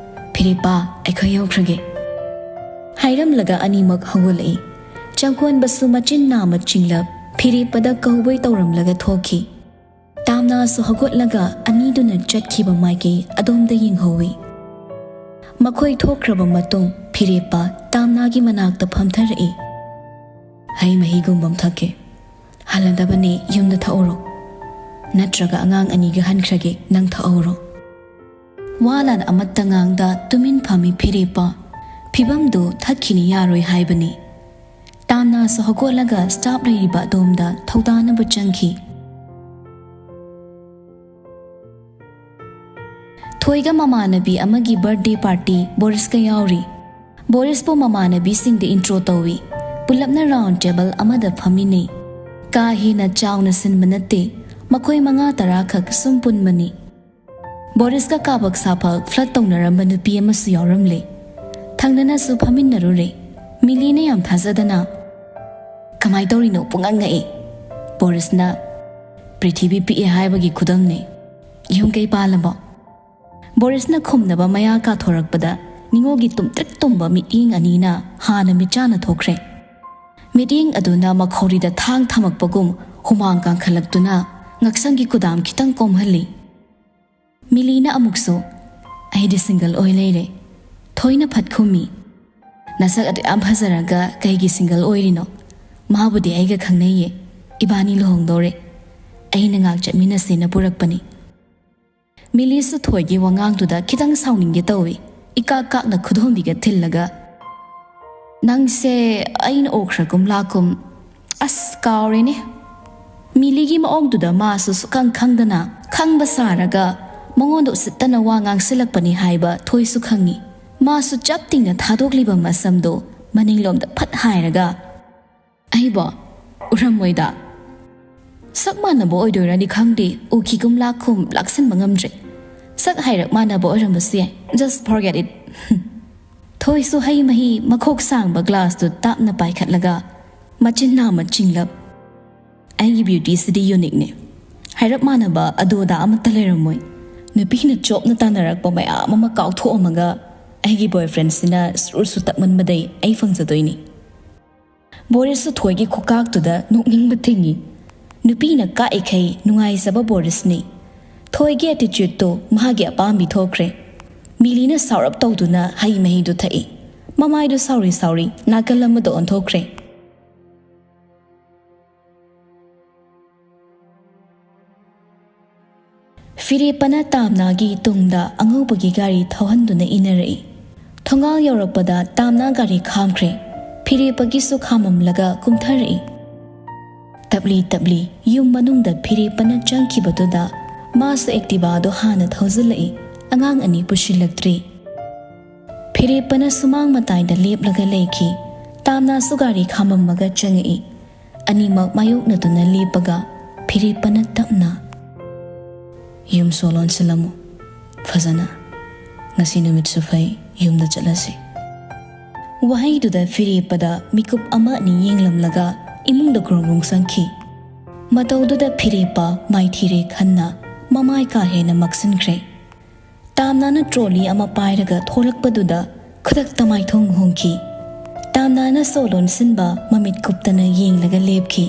ꯐꯤꯔꯦꯞꯄ, ꯑꯩꯈꯣꯏ ꯌꯧꯈ꯭ꯔꯒꯦ꯫" ꯍꯥꯏꯔꯝꯂꯒ ꯑꯅꯤꯃꯛ ꯍꯧꯒꯠꯂꯛꯏ꯫ ꯆꯪꯈꯣꯟꯕꯁꯨ ꯃꯆꯤꯟ ꯅꯥꯝꯃ ꯆꯤꯡꯂꯞ ꯐꯤꯔꯦꯞꯄꯗ ꯀꯧꯕꯣꯏ ꯇꯧꯔꯝꯂꯒ ꯊꯣꯛꯈꯤ꯫ ꯇꯥꯝꯅꯥꯁꯨ ꯍꯧꯒꯠꯂꯒ ꯑꯅꯤꯗꯨꯅ ꯆꯠꯈꯤꯕ ꯃꯥꯏꯀꯩ ꯑꯗꯣꯝꯗ ꯌꯦꯡꯍꯧꯏ꯫ ꯃꯈꯣꯏ ꯊꯣꯛꯈ꯭ꯔꯕ ꯃꯇꯨꯡ ꯐꯤꯔꯦꯞꯄ ꯇꯥꯝꯅꯥꯒꯤ ꯃꯅꯥꯛꯇ ꯐꯝꯊꯔꯛꯏ꯫ "ꯍꯩ ꯃꯍꯤꯒꯨꯝꯕ ꯑꯃ ꯊꯛꯀꯦ꯫ ꯍꯜꯂꯗꯕꯅꯦ, ꯌꯨꯝꯗ ꯊꯛꯎꯔꯣ꯫ ꯅꯠꯇ꯭ꯔꯒ ꯑꯉꯥꯡ ꯑꯅꯤꯒ ꯍꯟꯈ꯭ꯔꯒꯦ, ꯅꯪ ꯊꯛꯍꯧꯔꯣ꯫" ꯋꯥ ꯂꯥꯟ ꯑꯃꯠꯇ ꯉꯥꯡꯗ ꯇꯨꯃꯤꯟ ꯐꯝꯃꯤ ꯐꯤꯔꯦꯞꯄ꯫ ꯐꯤꯕꯝꯗꯨ ꯊꯛꯈꯤꯅꯤ ꯌꯥꯔꯣꯏ ꯍꯥꯏꯕꯅꯤ꯫ ꯇꯥꯝꯅꯥꯁꯨ ꯍꯧꯒꯠꯂꯒ ꯁ꯭ꯇꯥꯐ ꯂꯩꯔꯤꯕ ꯑꯗꯣꯝꯗ ꯊꯧꯗꯥꯅꯕ ꯆꯪꯈꯤ꯫ ꯊꯣꯏꯒ ꯃꯃꯥꯟꯅꯕꯤ ꯑꯃꯒꯤ ꯕꯔꯊꯗꯦ ꯄꯥꯔꯇꯤ ꯕꯣꯔꯤꯁꯀ ꯌꯥꯎꯔꯤ꯫ ꯕꯣꯔꯤꯁꯄꯨ ꯃꯃꯥꯟꯅꯕꯤꯁꯤꯡꯗ ꯏꯟꯇ꯭ꯔꯣ ꯇꯧꯏ꯫ ꯄꯨꯂꯞꯅ ꯔꯥꯎꯟ ꯇꯦꯕꯜ ꯑꯃꯗ ꯐꯝꯃꯤꯟꯅꯩ꯫ ꯀꯥ ꯍꯦꯟꯅ ꯆꯥꯎꯅ ꯁꯤꯟꯕ ꯅꯠꯇꯦ, ꯃꯈꯣꯏ ꯃꯉꯥ ꯇꯔꯥ ꯈꯛ ꯁꯨꯝ ꯄꯨꯟꯕꯅꯤ꯫ ꯕꯣꯔꯤꯁꯀ ꯀꯥꯕꯛ ꯁꯥꯕꯛ ꯐ꯭ꯂꯔꯠ ꯇꯧꯅꯔꯝꯕ ꯅꯨꯄꯤ ꯑꯃꯁꯨ ꯌꯥꯎꯔꯝꯂꯦ꯫ ꯊꯪꯅꯅꯁꯨ ꯐꯝꯃꯤꯟꯅꯔꯨꯔꯦ꯫ ꯃꯤꯂꯤꯅ ꯌꯥꯝ ꯊꯥꯖꯗꯅ, "ꯀꯃꯥꯏ ꯇꯧꯔꯤꯅꯣ? ꯄꯨꯡꯉꯛ ꯉꯛꯑꯦ꯫" ꯕꯣꯔꯤꯁꯅ, "ꯄ꯭ꯔꯤꯊꯤꯕꯤ ꯄꯤꯛꯑꯦ ꯍꯥꯏꯕꯒꯤ ꯈꯨꯗꯝꯅꯤ꯫ ꯌꯨꯝ ꯀꯩ ꯄꯥꯜꯂꯕꯣ?" ꯕꯣꯔꯤꯁꯅ ꯈꯨꯝꯅꯕ ꯃꯌꯥ ꯀꯥꯊꯣꯔꯛꯄꯗ ꯅꯤꯉꯣꯜꯒꯤ ꯇꯨꯝꯇ꯭ꯔꯤꯛ ꯇꯨꯝꯕ ꯃꯤꯠꯌꯦꯡ ꯑꯅꯤꯅ ꯍꯥꯟꯅ ꯃꯤꯠꯆꯥꯅ ꯊꯣꯛꯈ꯭ꯔꯦ꯫ ꯃꯤꯠꯌꯦꯡ ꯑꯗꯨꯅ ꯃꯈꯧꯔꯤꯗ ꯊꯥꯡ ꯊꯝꯃꯛꯄꯒꯨꯝ ꯍꯨꯃꯥꯡ ꯀꯥꯡꯈꯠꯂꯛꯇꯨꯅ ꯉꯛꯁꯝꯒꯤ ꯀꯨꯗꯥꯝ ꯈꯤꯇꯪ ꯀꯣꯝꯍꯜꯂꯤ꯫ ꯃꯤꯂꯤꯅ ꯑꯃꯨꯛꯁꯨ, "ꯑꯩꯗꯤ ꯁꯤꯡꯒꯜ ꯑꯣꯏ ꯂꯩꯔꯦ꯫" ꯊꯣꯏꯅ ꯐꯠ ꯈꯨꯝꯃꯤ꯫ "ꯅꯁꯛ ꯑꯗꯨ ꯌꯥꯝ ꯐꯖꯔꯒ ꯀꯩꯒꯤ ꯁꯤꯡꯒꯜ ꯑꯣꯏꯔꯤꯅꯣ? ꯃꯥꯕꯨꯗꯤ ꯑꯩꯒ ꯈꯪꯅꯩꯌꯦ꯫ ꯏꯕꯥꯅꯤ ꯂꯨꯍꯣꯡꯗꯧꯔꯦ꯫ ꯑꯩꯅ ꯉꯥꯛ ꯆꯠꯃꯤꯟꯅꯁꯦꯅ ꯄꯨꯔꯛꯄꯅꯤ꯫" ꯃꯤꯂꯤꯁꯨ ꯊꯣꯏꯒꯤ ꯋꯥꯉꯥꯡꯗꯨꯗ ꯈꯤꯇꯪ ꯁꯥꯎꯅꯤꯡꯒꯦ ꯇꯧꯏ꯫ ꯏꯀꯥꯛ ꯀꯥꯛꯅ ꯈꯨꯗꯣꯝꯕꯤꯒ ꯊꯤꯜꯂꯒ, "ꯅꯪꯁꯦ ꯑꯩꯅ ꯎꯈ꯭ꯔꯒꯨꯝ ꯂꯥꯛꯀꯨꯝ꯫ ꯑꯁ, ꯀꯥꯎꯔꯦꯅꯦ꯫" ꯃꯤꯂꯤꯒꯤ ꯃꯑꯣꯡꯗꯨꯗ ꯃꯥꯁꯨ ꯁꯨꯛꯈꯪ ꯈꯪꯗꯅ ꯈꯪꯕ ꯁꯥꯔꯒ ꯃꯉꯣꯟꯗ ꯎꯁꯤꯠꯇꯅ ꯋꯥ ꯉꯥꯡꯁꯤꯜꯂꯛꯄꯅꯤ ꯍꯥꯏꯕ ꯊꯣꯏꯁꯨ ꯈꯪꯉꯤ꯫ ꯃꯥꯁꯨ ꯆꯞ ꯇꯤꯡꯅ ꯊꯥꯗꯣꯛꯂꯤꯕ ꯃꯁꯝꯗꯣ ꯃꯅꯤꯡꯂꯣꯝꯗ ꯐꯠ ꯍꯥꯏꯔꯒ, "ꯑꯩꯕꯣ ꯎꯔꯝꯃꯣꯏꯗ꯫ ꯁꯛ ꯃꯥꯟꯅꯕ ꯑꯣꯏꯗꯣꯏꯔꯗꯤ ꯈꯪꯗꯦ, ꯎꯈꯤꯒꯨꯝ ꯂꯥꯛꯈꯨꯝ ꯂꯥꯛꯁꯤꯟꯕ ꯉꯝꯗ꯭ꯔꯦ꯫ ꯁꯛ ꯍꯥꯏꯔꯞ ꯃꯥꯟꯅꯕ ꯑꯣꯏꯔꯝꯕꯁꯨ ꯌꯥꯏ꯫ Just forget it." ꯊꯣꯏꯁꯨ ꯍꯩ ꯃꯍꯤ ꯃꯈꯣꯛ ꯁꯥꯡꯕ ꯒ꯭ꯂꯥꯁꯇꯨ ꯇꯥꯞꯅ ꯄꯥꯏꯈꯠꯂꯒ ꯃꯆꯤꯟ ꯅꯥꯝꯃ ꯆꯤꯡꯂꯞ, "ꯑꯩꯒꯤ ꯕ꯭ꯌꯨꯇꯤꯁꯤꯗꯤ ꯌꯨꯅꯤꯛꯅꯦ꯫ ꯍꯥꯏꯔꯞ ꯃꯥꯟꯅꯕ ꯑꯗꯨ ꯑꯗꯥ ꯑꯃꯠꯇ ꯂꯩꯔꯝꯃꯣꯏ꯫ ꯅꯨꯄꯤꯅ ꯆꯣꯞꯅ ꯇꯥꯟꯅꯔꯛꯄ ꯃꯌꯥꯝ ꯑꯃ ꯀꯥꯎꯊꯣꯛꯑꯝꯃꯒ ꯑꯩꯒꯤ ꯕꯣꯏꯐ꯭ꯔꯦꯟꯁꯤꯅ ꯁꯨꯔ ꯁꯨꯇꯛꯃꯟꯕꯗꯩ ꯑꯩ ꯐꯪꯖꯗꯣꯏꯅꯤ꯫" ꯕꯣꯔꯤꯁꯁꯨ ꯊꯣꯏꯒꯤ ꯈꯨꯀꯥꯛꯇꯨꯗ ꯅꯣꯛꯅꯤꯡꯕ ꯊꯤꯡꯉꯤ꯫ ꯅꯨꯄꯤꯅ ꯀꯥꯛꯏꯈꯩ ꯅꯨꯡꯉꯥꯏꯖꯕ ꯕꯣꯔꯤꯁꯅꯤ꯫ ꯊꯣꯏꯒꯤ ꯑꯦꯇꯤꯆ꯭ꯌꯨꯠꯇꯣ ꯃꯥꯒꯤ ꯑꯄꯥꯝꯕꯤ ꯊꯣꯛꯈ꯭ꯔꯦ꯫ ꯃꯤꯂꯤꯅ ꯁꯥꯎꯔꯞ ꯇꯧꯗꯨꯅ ꯍꯩ ꯃꯍꯤꯗꯨ ꯊꯛꯏ꯫ ꯃꯃꯥꯏꯗꯨ ꯁꯥꯎꯔꯤ ꯁꯥꯎꯔꯤ ꯅꯥꯀꯜ ꯑꯃꯗ ꯑꯣꯟꯊꯣꯛꯈ꯭ꯔꯦ꯫ ꯐꯤꯔꯦꯞꯄꯅ ꯇꯥꯝꯅꯥꯒꯤ ꯇꯨꯡꯗ ꯑꯉꯧꯕꯒꯤ ꯒꯥꯔꯤ ꯊꯧꯍꯟꯗꯨꯅ ꯏꯟꯅꯔꯛꯏ꯫ ꯊꯣꯡꯒꯥꯜ ꯌꯧꯔꯛꯄꯗ ꯇꯥꯝꯅꯥ ꯒꯥꯔꯤ ꯈꯥꯝꯈ꯭ꯔꯦ꯫ ꯐꯤꯔꯦꯞꯄꯒꯤꯁꯨ ꯈꯥꯝꯃꯝꯂꯒ ꯀꯨꯝꯊꯔꯛꯏ꯫ ꯇꯞꯂꯤ ꯇꯞꯂꯤ ꯌꯨꯝ ꯃꯅꯨꯡꯗ ꯐꯤꯔꯦꯞꯄꯅ ꯆꯪꯈꯤꯕꯗꯨꯗ ꯃꯥꯁꯨ ꯑꯦꯛꯇꯤꯚꯥꯗꯣ ꯍꯥꯟꯅ ꯊꯧꯖꯤꯜꯂꯛꯏ꯫ ꯑꯉꯥꯡ ꯑꯅꯤ ꯄꯨꯁꯤꯜꯂꯛꯇ꯭ꯔꯤ꯫ ꯐꯤꯔꯦꯞꯄꯅ ꯁꯨꯃꯥꯡ ꯃꯇꯥꯏꯗ ꯂꯦꯞꯂꯒ ꯂꯩꯈꯤ꯫ ꯇꯥꯝꯅꯥꯁꯨ ꯒꯥꯔꯤ ꯈꯥꯝꯃꯝꯃꯒ ꯆꯪꯉꯛꯏ꯫ ꯑꯅꯤꯃꯛ ꯃꯥꯌꯣꯛꯅꯗꯨꯅ ꯂꯦꯞꯄꯒ ꯐꯤꯔꯦꯞꯄꯅ ꯇꯞꯅ, "ꯌꯨꯝ ꯁꯣ ꯂꯣꯟꯁꯤꯜꯂꯝꯃꯨ ꯐꯖꯅ꯫ ꯉꯁꯤ ꯅꯨꯃꯤꯠꯁꯨ ꯐꯩ, ꯌꯨꯝꯗ ꯆꯠꯂꯁꯤ꯫" ꯋꯥꯍꯩꯗꯨꯗ ꯐꯤꯔꯦꯞꯄꯗ ꯃꯤꯀꯨꯞ ꯑꯃ ꯑꯅꯤ ꯌꯦꯡꯂꯝꯂꯒ ꯏꯃꯨꯡꯗ ꯒ꯭ꯔꯣꯡ ꯒ꯭ꯔꯣꯡ ꯆꯪꯈꯤ꯫ ꯃꯇꯧꯗꯨꯗ ꯐꯤꯔꯦꯞꯄ ꯃꯥꯏꯊꯤꯔꯦ ꯈꯟꯅ ꯃꯃꯥꯏ ꯀꯥ ꯍꯦꯟꯅ ꯃꯛꯁꯤꯟꯈ꯭ꯔꯦ꯫ ꯇꯥꯝꯅꯥꯅ ꯇ꯭ꯔꯣꯂꯤ ꯑꯃ ꯄꯥꯏꯔꯒ ꯊꯣꯛꯂꯛꯄꯗꯨꯗ ꯈꯨꯗꯛꯇ ꯃꯥꯏꯊꯣꯡ ꯍꯣꯡꯈꯤ꯫ ꯇꯥꯝꯅꯥꯅ ꯁꯣ ꯂꯣꯟꯁꯤꯟꯕ ꯃꯃꯤꯠ ꯀꯨꯞꯇꯅ ꯌꯦꯡꯂꯒ ꯂꯦꯞꯈꯤ꯫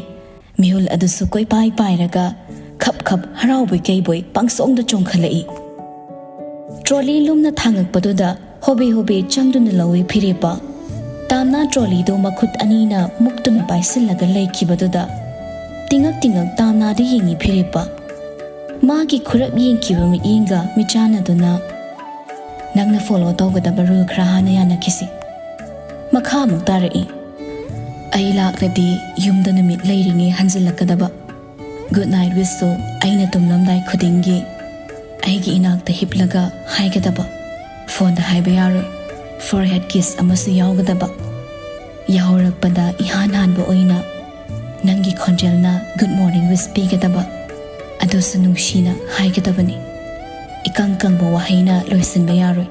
ꯃꯤꯍꯨꯜ ꯑꯗꯨꯁꯨ ꯀꯣꯏꯄꯥꯏ ꯄꯥꯏꯔꯒ ꯈꯞ ꯈꯞ ꯍꯔꯥꯎꯕꯣꯏ ꯀꯩꯕꯣꯏ ꯄꯪꯆꯣꯡꯗ ꯆꯣꯡꯈꯠꯂꯛꯏ꯫ ꯇ꯭ꯔꯣꯂꯤ ꯂꯨꯝꯅ ꯊꯥꯡꯉꯛꯄꯗꯨꯗ ꯍꯣꯕꯦ ꯍꯣꯕꯦ ꯆꯪꯗꯨꯅ ꯂꯧꯏ ꯐꯤꯔꯦꯞꯄ꯫ ꯇꯥꯝꯅꯥ ꯇ꯭ꯔꯣꯂꯤꯗꯨ ꯃꯈꯨꯠ ꯑꯅꯤꯅ ꯃꯨꯛꯇꯨꯅ ꯄꯥꯏꯁꯤꯜꯂꯒ ꯂꯩꯈꯤꯕꯗꯨꯗ ꯇꯤꯡꯉꯛ ꯇꯤꯡꯉꯛ ꯇꯥꯝꯅꯥꯗ ꯌꯦꯡꯏ ꯐꯤꯔꯦꯞꯄ꯫ ꯃꯥꯒꯤ ꯈꯨꯔꯞ ꯌꯦꯡꯈꯤꯕ ꯃꯤꯠꯌꯦꯡꯒ ꯃꯤꯠꯆꯥꯟꯅꯗꯨꯅ, "ꯅꯪꯅ ꯐꯣꯂꯣ ꯇꯧꯒꯗꯕ ꯔꯨꯜ ꯈꯔ ꯍꯥꯟꯅ ꯌꯥꯅꯈꯤꯁꯤ꯫" ꯃꯈꯥ ꯑꯃꯨꯛ ꯇꯥꯔꯛꯏ, "ꯑꯩ ꯂꯥꯛꯂꯗꯤ ꯌꯨꯝꯗ ꯅꯨꯃꯤꯠ ꯂꯩꯔꯤꯉꯩ ꯍꯟꯖꯤꯜꯂꯛꯀꯗꯕ꯫ ꯒꯨꯗ ꯅꯥꯏꯠ ꯋꯤꯁꯁꯨ ꯑꯩꯅ ꯇꯨꯝꯂꯝꯗꯥꯏ ꯈꯨꯗꯤꯡꯒꯤ ꯑꯩꯒꯤ ꯏꯅꯥꯛꯇ ꯍꯤꯞꯂꯒ ꯍꯥꯏꯒꯗꯕ꯫ ꯐꯣꯟꯗ ꯍꯥꯏꯕ ꯌꯥꯔꯣꯏ꯫ ꯐꯣꯔꯍꯦꯗ ꯀꯤꯁ ꯑꯃꯁꯨ ꯌꯥꯎꯒꯗꯕ꯫ ꯌꯥꯍꯧꯔꯛꯄꯗ ꯏꯍꯥꯟ ꯍꯥꯟꯕ ꯑꯣꯏꯅ ꯅꯪꯒꯤ ꯈꯣꯟꯖꯦꯜꯅ ꯒꯨꯗ ꯃꯣꯔꯅꯤꯡ ꯋꯤꯁ ꯄꯤꯒꯗꯕ꯫ ꯑꯗꯨꯁꯨ ꯅꯨꯡꯁꯤꯅ ꯍꯥꯏꯒꯗꯕꯅꯤ꯫ ꯏꯀꯪ ꯀꯪꯕ ꯋꯥꯍꯩꯅ ꯂꯣꯏꯁꯤꯟꯕ ꯌꯥꯔꯣꯏ꯫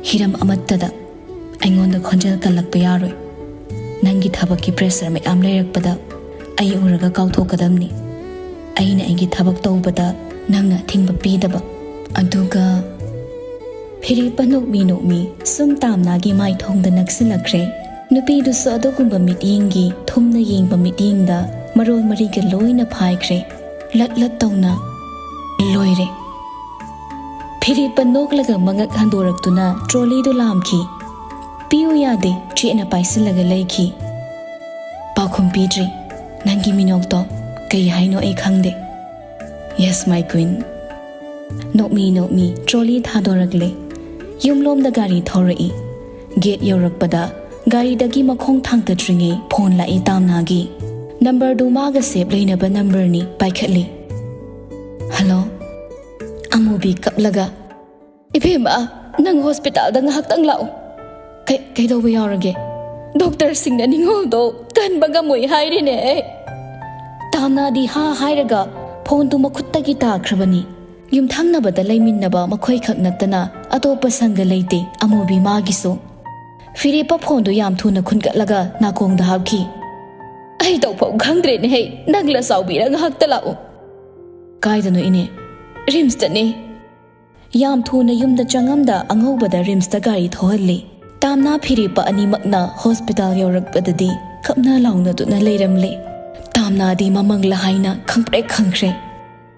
ꯍꯤꯔꯝ ꯑꯃꯠꯇꯗ ꯑꯩꯉꯣꯟꯗ ꯈꯣꯟꯖꯦꯜ ꯀꯜꯂꯛꯄ ꯌꯥꯔꯣꯏ꯫ ꯅꯪꯒꯤ ꯊꯕꯛꯀꯤ ꯄ꯭ꯔꯦꯁꯔ ꯃꯌꯥꯝ ꯂꯩꯔꯛꯄꯗ ꯑꯩ ꯎꯔꯒ ꯀꯥꯎꯊꯣꯛꯀꯗꯕꯅꯤ꯫ ꯑꯩꯅ ꯑꯩꯒꯤ ꯊꯕꯛ ꯇꯧꯕꯗ ꯅꯪꯅ ꯑꯊꯤꯡꯕ ꯄꯤꯗꯕ꯫" ꯑꯗꯨꯒ ꯐꯤꯔꯦꯞꯄ ꯅꯣꯛꯃꯤ ꯅꯣꯛꯃꯤ ꯁꯨꯝ ꯇꯥꯝꯅꯥꯒꯤ ꯃꯥꯏꯊꯣꯡꯗ ꯅꯛꯁꯤꯜꯂꯛꯈ꯭ꯔꯦ꯫ ꯅꯨꯄꯤꯗꯨꯁꯨ ꯑꯗꯨꯒꯨꯝꯕ ꯃꯤꯠꯌꯦꯡꯒꯤ ꯊꯨꯝꯅ ꯌꯦꯡꯕ ꯃꯤꯠꯌꯦꯡꯗ ꯃꯔꯣꯜ ꯃꯔꯤꯒ ꯂꯣꯏꯅ ꯐꯥꯏꯈ꯭ꯔꯦ꯫ ꯂꯠ ꯂꯠ ꯇꯧꯅ, "ꯂꯣꯏꯔꯦ!" ꯐꯤꯔꯦꯞꯄ ꯅꯣꯛꯂꯒ ꯃꯉꯛ ꯍꯟꯗꯣꯔꯛꯇꯨꯅ ꯇ꯭ꯔꯣꯂꯤꯗꯨ ꯂꯥꯝꯈꯤ꯫ "ꯄꯤꯌꯨ ꯌꯥꯗꯦ", ꯆꯦꯠꯅ ꯄꯥꯏꯁꯤꯜꯂꯒ ꯂꯩꯈꯤ꯫ "ꯄꯥꯎꯈꯨꯝ ꯄꯤꯗ꯭ꯔꯤ꯫ ꯅꯪꯒꯤ ꯃꯤꯅꯣꯛꯇꯣ ꯀꯩ ꯍꯥꯏꯅꯣ ꯑꯩ ꯈꯪꯗꯦ꯫" "Yes, my queen꯫ ꯅꯣꯛꯃꯤ ꯅꯣꯛꯃꯤ ꯇ꯭ꯔꯣꯂꯤ ꯊꯥꯗꯣꯔꯛꯂꯦ꯫ ꯌꯨꯝꯂꯣꯝꯗ ꯒꯥꯔꯤ ꯊꯧꯔꯛꯏ꯫ ꯒꯦꯠ ꯌꯧꯔꯛꯄꯗ ꯒꯥꯔꯤꯗꯒꯤ ꯃꯈꯣꯡ ꯊꯥꯡꯒꯠꯇ꯭ꯔꯤꯉꯩ ꯐꯣꯟ ꯂꯥꯛꯏ ꯇꯥꯝꯅꯥꯒꯤ꯫ ꯅꯝꯕꯔꯗꯨ ꯃꯥꯒ ꯁꯦꯞ ꯂꯩꯅꯕ ꯅꯝꯕꯔꯅꯤ, ꯄꯥꯏꯈꯠꯂꯤ꯫ "ꯍꯜꯂꯣ?" ꯑꯃꯨꯕꯤ ꯀꯞꯂꯒ, "ꯏꯕꯦꯝꯃ, ꯅꯪ ꯍꯣꯁꯄꯤꯇꯥꯜꯗ ꯉꯥꯏꯍꯥꯛꯇꯪ ꯂꯥꯛꯎ꯫" "ꯀꯩ-, ꯀꯩꯗꯧꯕ ꯌꯥꯎꯔꯒꯦ?" "ꯗꯣꯛꯇꯔꯁꯤꯡꯅ ꯅꯤꯡꯉꯣꯜꯗꯣ ꯀꯟꯕ ꯉꯝꯃꯣꯏ ꯍꯥꯏꯔꯤꯅꯦ꯫" ꯇꯥꯝꯅꯥꯗꯤ ꯍꯥ ꯍꯥꯏꯔꯒ ꯐꯣꯟꯗꯨ ꯃꯈꯨꯠꯇꯒꯤ ꯇꯥꯈ꯭ꯔꯕꯅꯤ꯫ ꯌꯨꯝꯊꯪꯅꯕꯗ ꯂꯩꯃꯤꯟꯅꯕ ꯃꯈꯣꯏꯈꯛ ꯅꯠꯇꯅ ꯑꯇꯣꯞꯄ ꯁꯪꯒ ꯂꯩꯇꯦ ꯑꯃꯨꯕꯤ ꯃꯥꯒꯤꯁꯨ꯫ ꯐꯤꯔꯦꯞꯄ ꯐꯣꯟꯗꯨ ꯌꯥꯝ ꯊꯨꯅ ꯈꯨꯟꯒꯠꯂꯒ ꯅꯥꯀꯣꯡꯗ ꯍꯥꯞꯈꯤ꯫ "ꯑꯩ ꯇꯧꯐꯝ ꯈꯪꯗ꯭ꯔꯦꯅꯦꯍꯦ, ꯅꯪꯂ ꯆꯥꯎꯕꯤꯔ ꯉꯥꯏꯍꯥꯛꯇ ꯂꯥꯛꯎ꯫" "ꯀꯥꯏꯗꯅꯣ ꯏꯅꯦ?" "ꯔꯤꯝꯁꯇꯅꯦ꯫" ꯌꯥꯝ ꯊꯨꯅ ꯌꯨꯝꯗ ꯆꯪꯉꯝꯗ ꯑꯉꯧꯕꯗ ꯔꯤꯝꯁꯇ ꯒꯥꯔꯤ ꯊꯧꯍꯜꯂꯤ꯫ ꯇꯥꯝꯅꯥ ꯐꯤꯔꯦꯞꯄ ꯑꯅꯤꯃꯛꯅ ꯍꯣꯁꯄꯤꯇꯥꯜ ꯌꯧꯔꯛꯄꯗꯗꯤ ꯀꯞꯅ ꯂꯥꯎꯅꯗꯨꯅ ꯂꯩꯔꯝꯂꯦ꯫ ꯇꯥꯝꯅꯥꯗꯤ ꯃꯃꯪꯂ ꯍꯥꯏꯅ ꯈꯪꯄ꯭ꯔꯦꯛ ꯈꯪꯈ꯭ꯔꯦ꯫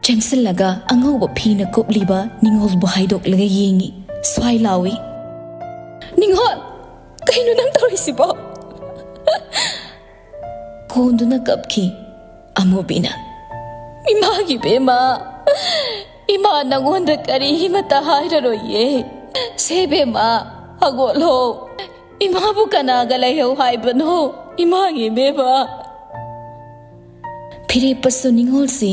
ꯆꯦꯟꯁꯤꯜꯂꯒ ꯑꯉꯧꯕ ꯐꯤꯅ ꯀꯨꯞꯂꯤꯕ ꯅꯤꯉꯣꯜꯕꯨ ꯍꯥꯏꯗꯣꯛꯂꯒ ꯌꯦꯡꯉꯤ꯫ ꯁ꯭ꯋꯥꯏ ꯂꯥꯎꯏ, "ꯅꯤꯉꯣꯜ! ꯀꯩꯅꯣ ꯅꯪ ꯇꯧꯔꯤꯁꯤꯕꯣ?" ꯀꯣꯟꯗꯨꯅ ꯀꯞꯈꯤ꯫ ꯑꯃꯨꯕꯤꯅ, "ꯏꯃꯥꯒꯤ ꯕꯦꯝꯃ, ꯏꯃꯥ ꯅꯪꯉꯣꯟꯗ ꯀꯔꯤꯃꯇ ꯍꯥꯏꯔꯔꯣꯏꯌꯦ꯫ ꯁꯦ ꯕꯦꯝꯃ, ꯍꯧꯒꯠꯂꯣ꯫ ꯏꯃꯥꯕꯨ ꯀꯅꯥꯒ ꯂꯩꯍꯧ ꯍꯥꯏꯕꯅꯣ? ꯏꯃꯥꯒꯤ ꯕꯦꯝꯃ꯫" ꯐꯤꯔꯦꯞꯄꯁꯨ ꯅꯤꯉꯣꯜꯁꯤ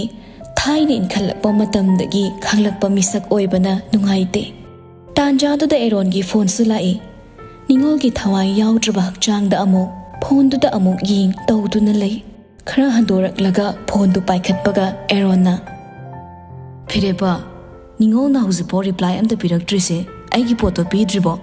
ꯊꯥꯏꯅ ꯏꯟꯈꯠꯂꯛꯄ ꯃꯇꯝꯗꯒꯤ ꯈꯪꯂꯛꯄ ꯃꯤꯁꯛ ꯑꯣꯏꯕꯅ ꯅꯨꯡꯉꯥꯏꯇꯦ꯫ ꯇꯥꯟꯖꯥꯗꯨꯗ ꯑꯦꯔꯣꯟꯒꯤ ꯐꯣꯟꯁꯨ ꯂꯥꯛꯏ꯫ ꯅꯤꯉꯣꯜꯒꯤ ꯊꯋꯥꯏ ꯌꯥꯎꯗ꯭ꯔꯕ ꯍꯛꯆꯥꯡꯗ ꯑꯃꯨꯛ, ꯐꯣꯟꯗꯨꯗ ꯑꯃꯨꯛ ꯌꯦꯡ ꯇꯧꯗꯨꯅ ꯂꯩ꯫ ꯈꯔ ꯍꯟꯗꯣꯔꯛꯂꯒ ꯐꯣꯟꯗꯨ ꯄꯥꯏꯈꯠꯄꯒ ꯑꯦꯔꯣꯟꯅ, "ꯐꯤꯔꯦꯞꯄ, ꯅꯤꯉꯣꯜꯅ ꯍꯧꯖꯤꯛꯐꯥꯎ ꯔꯤꯄ꯭ꯂꯥꯏ ꯑꯝꯇ ꯄꯤꯔꯛꯇ꯭ꯔꯤꯁꯦ, ꯑꯩꯒꯤ ꯄꯣꯠꯇꯣ ꯄꯤꯗ꯭ꯔꯤꯕꯣ?"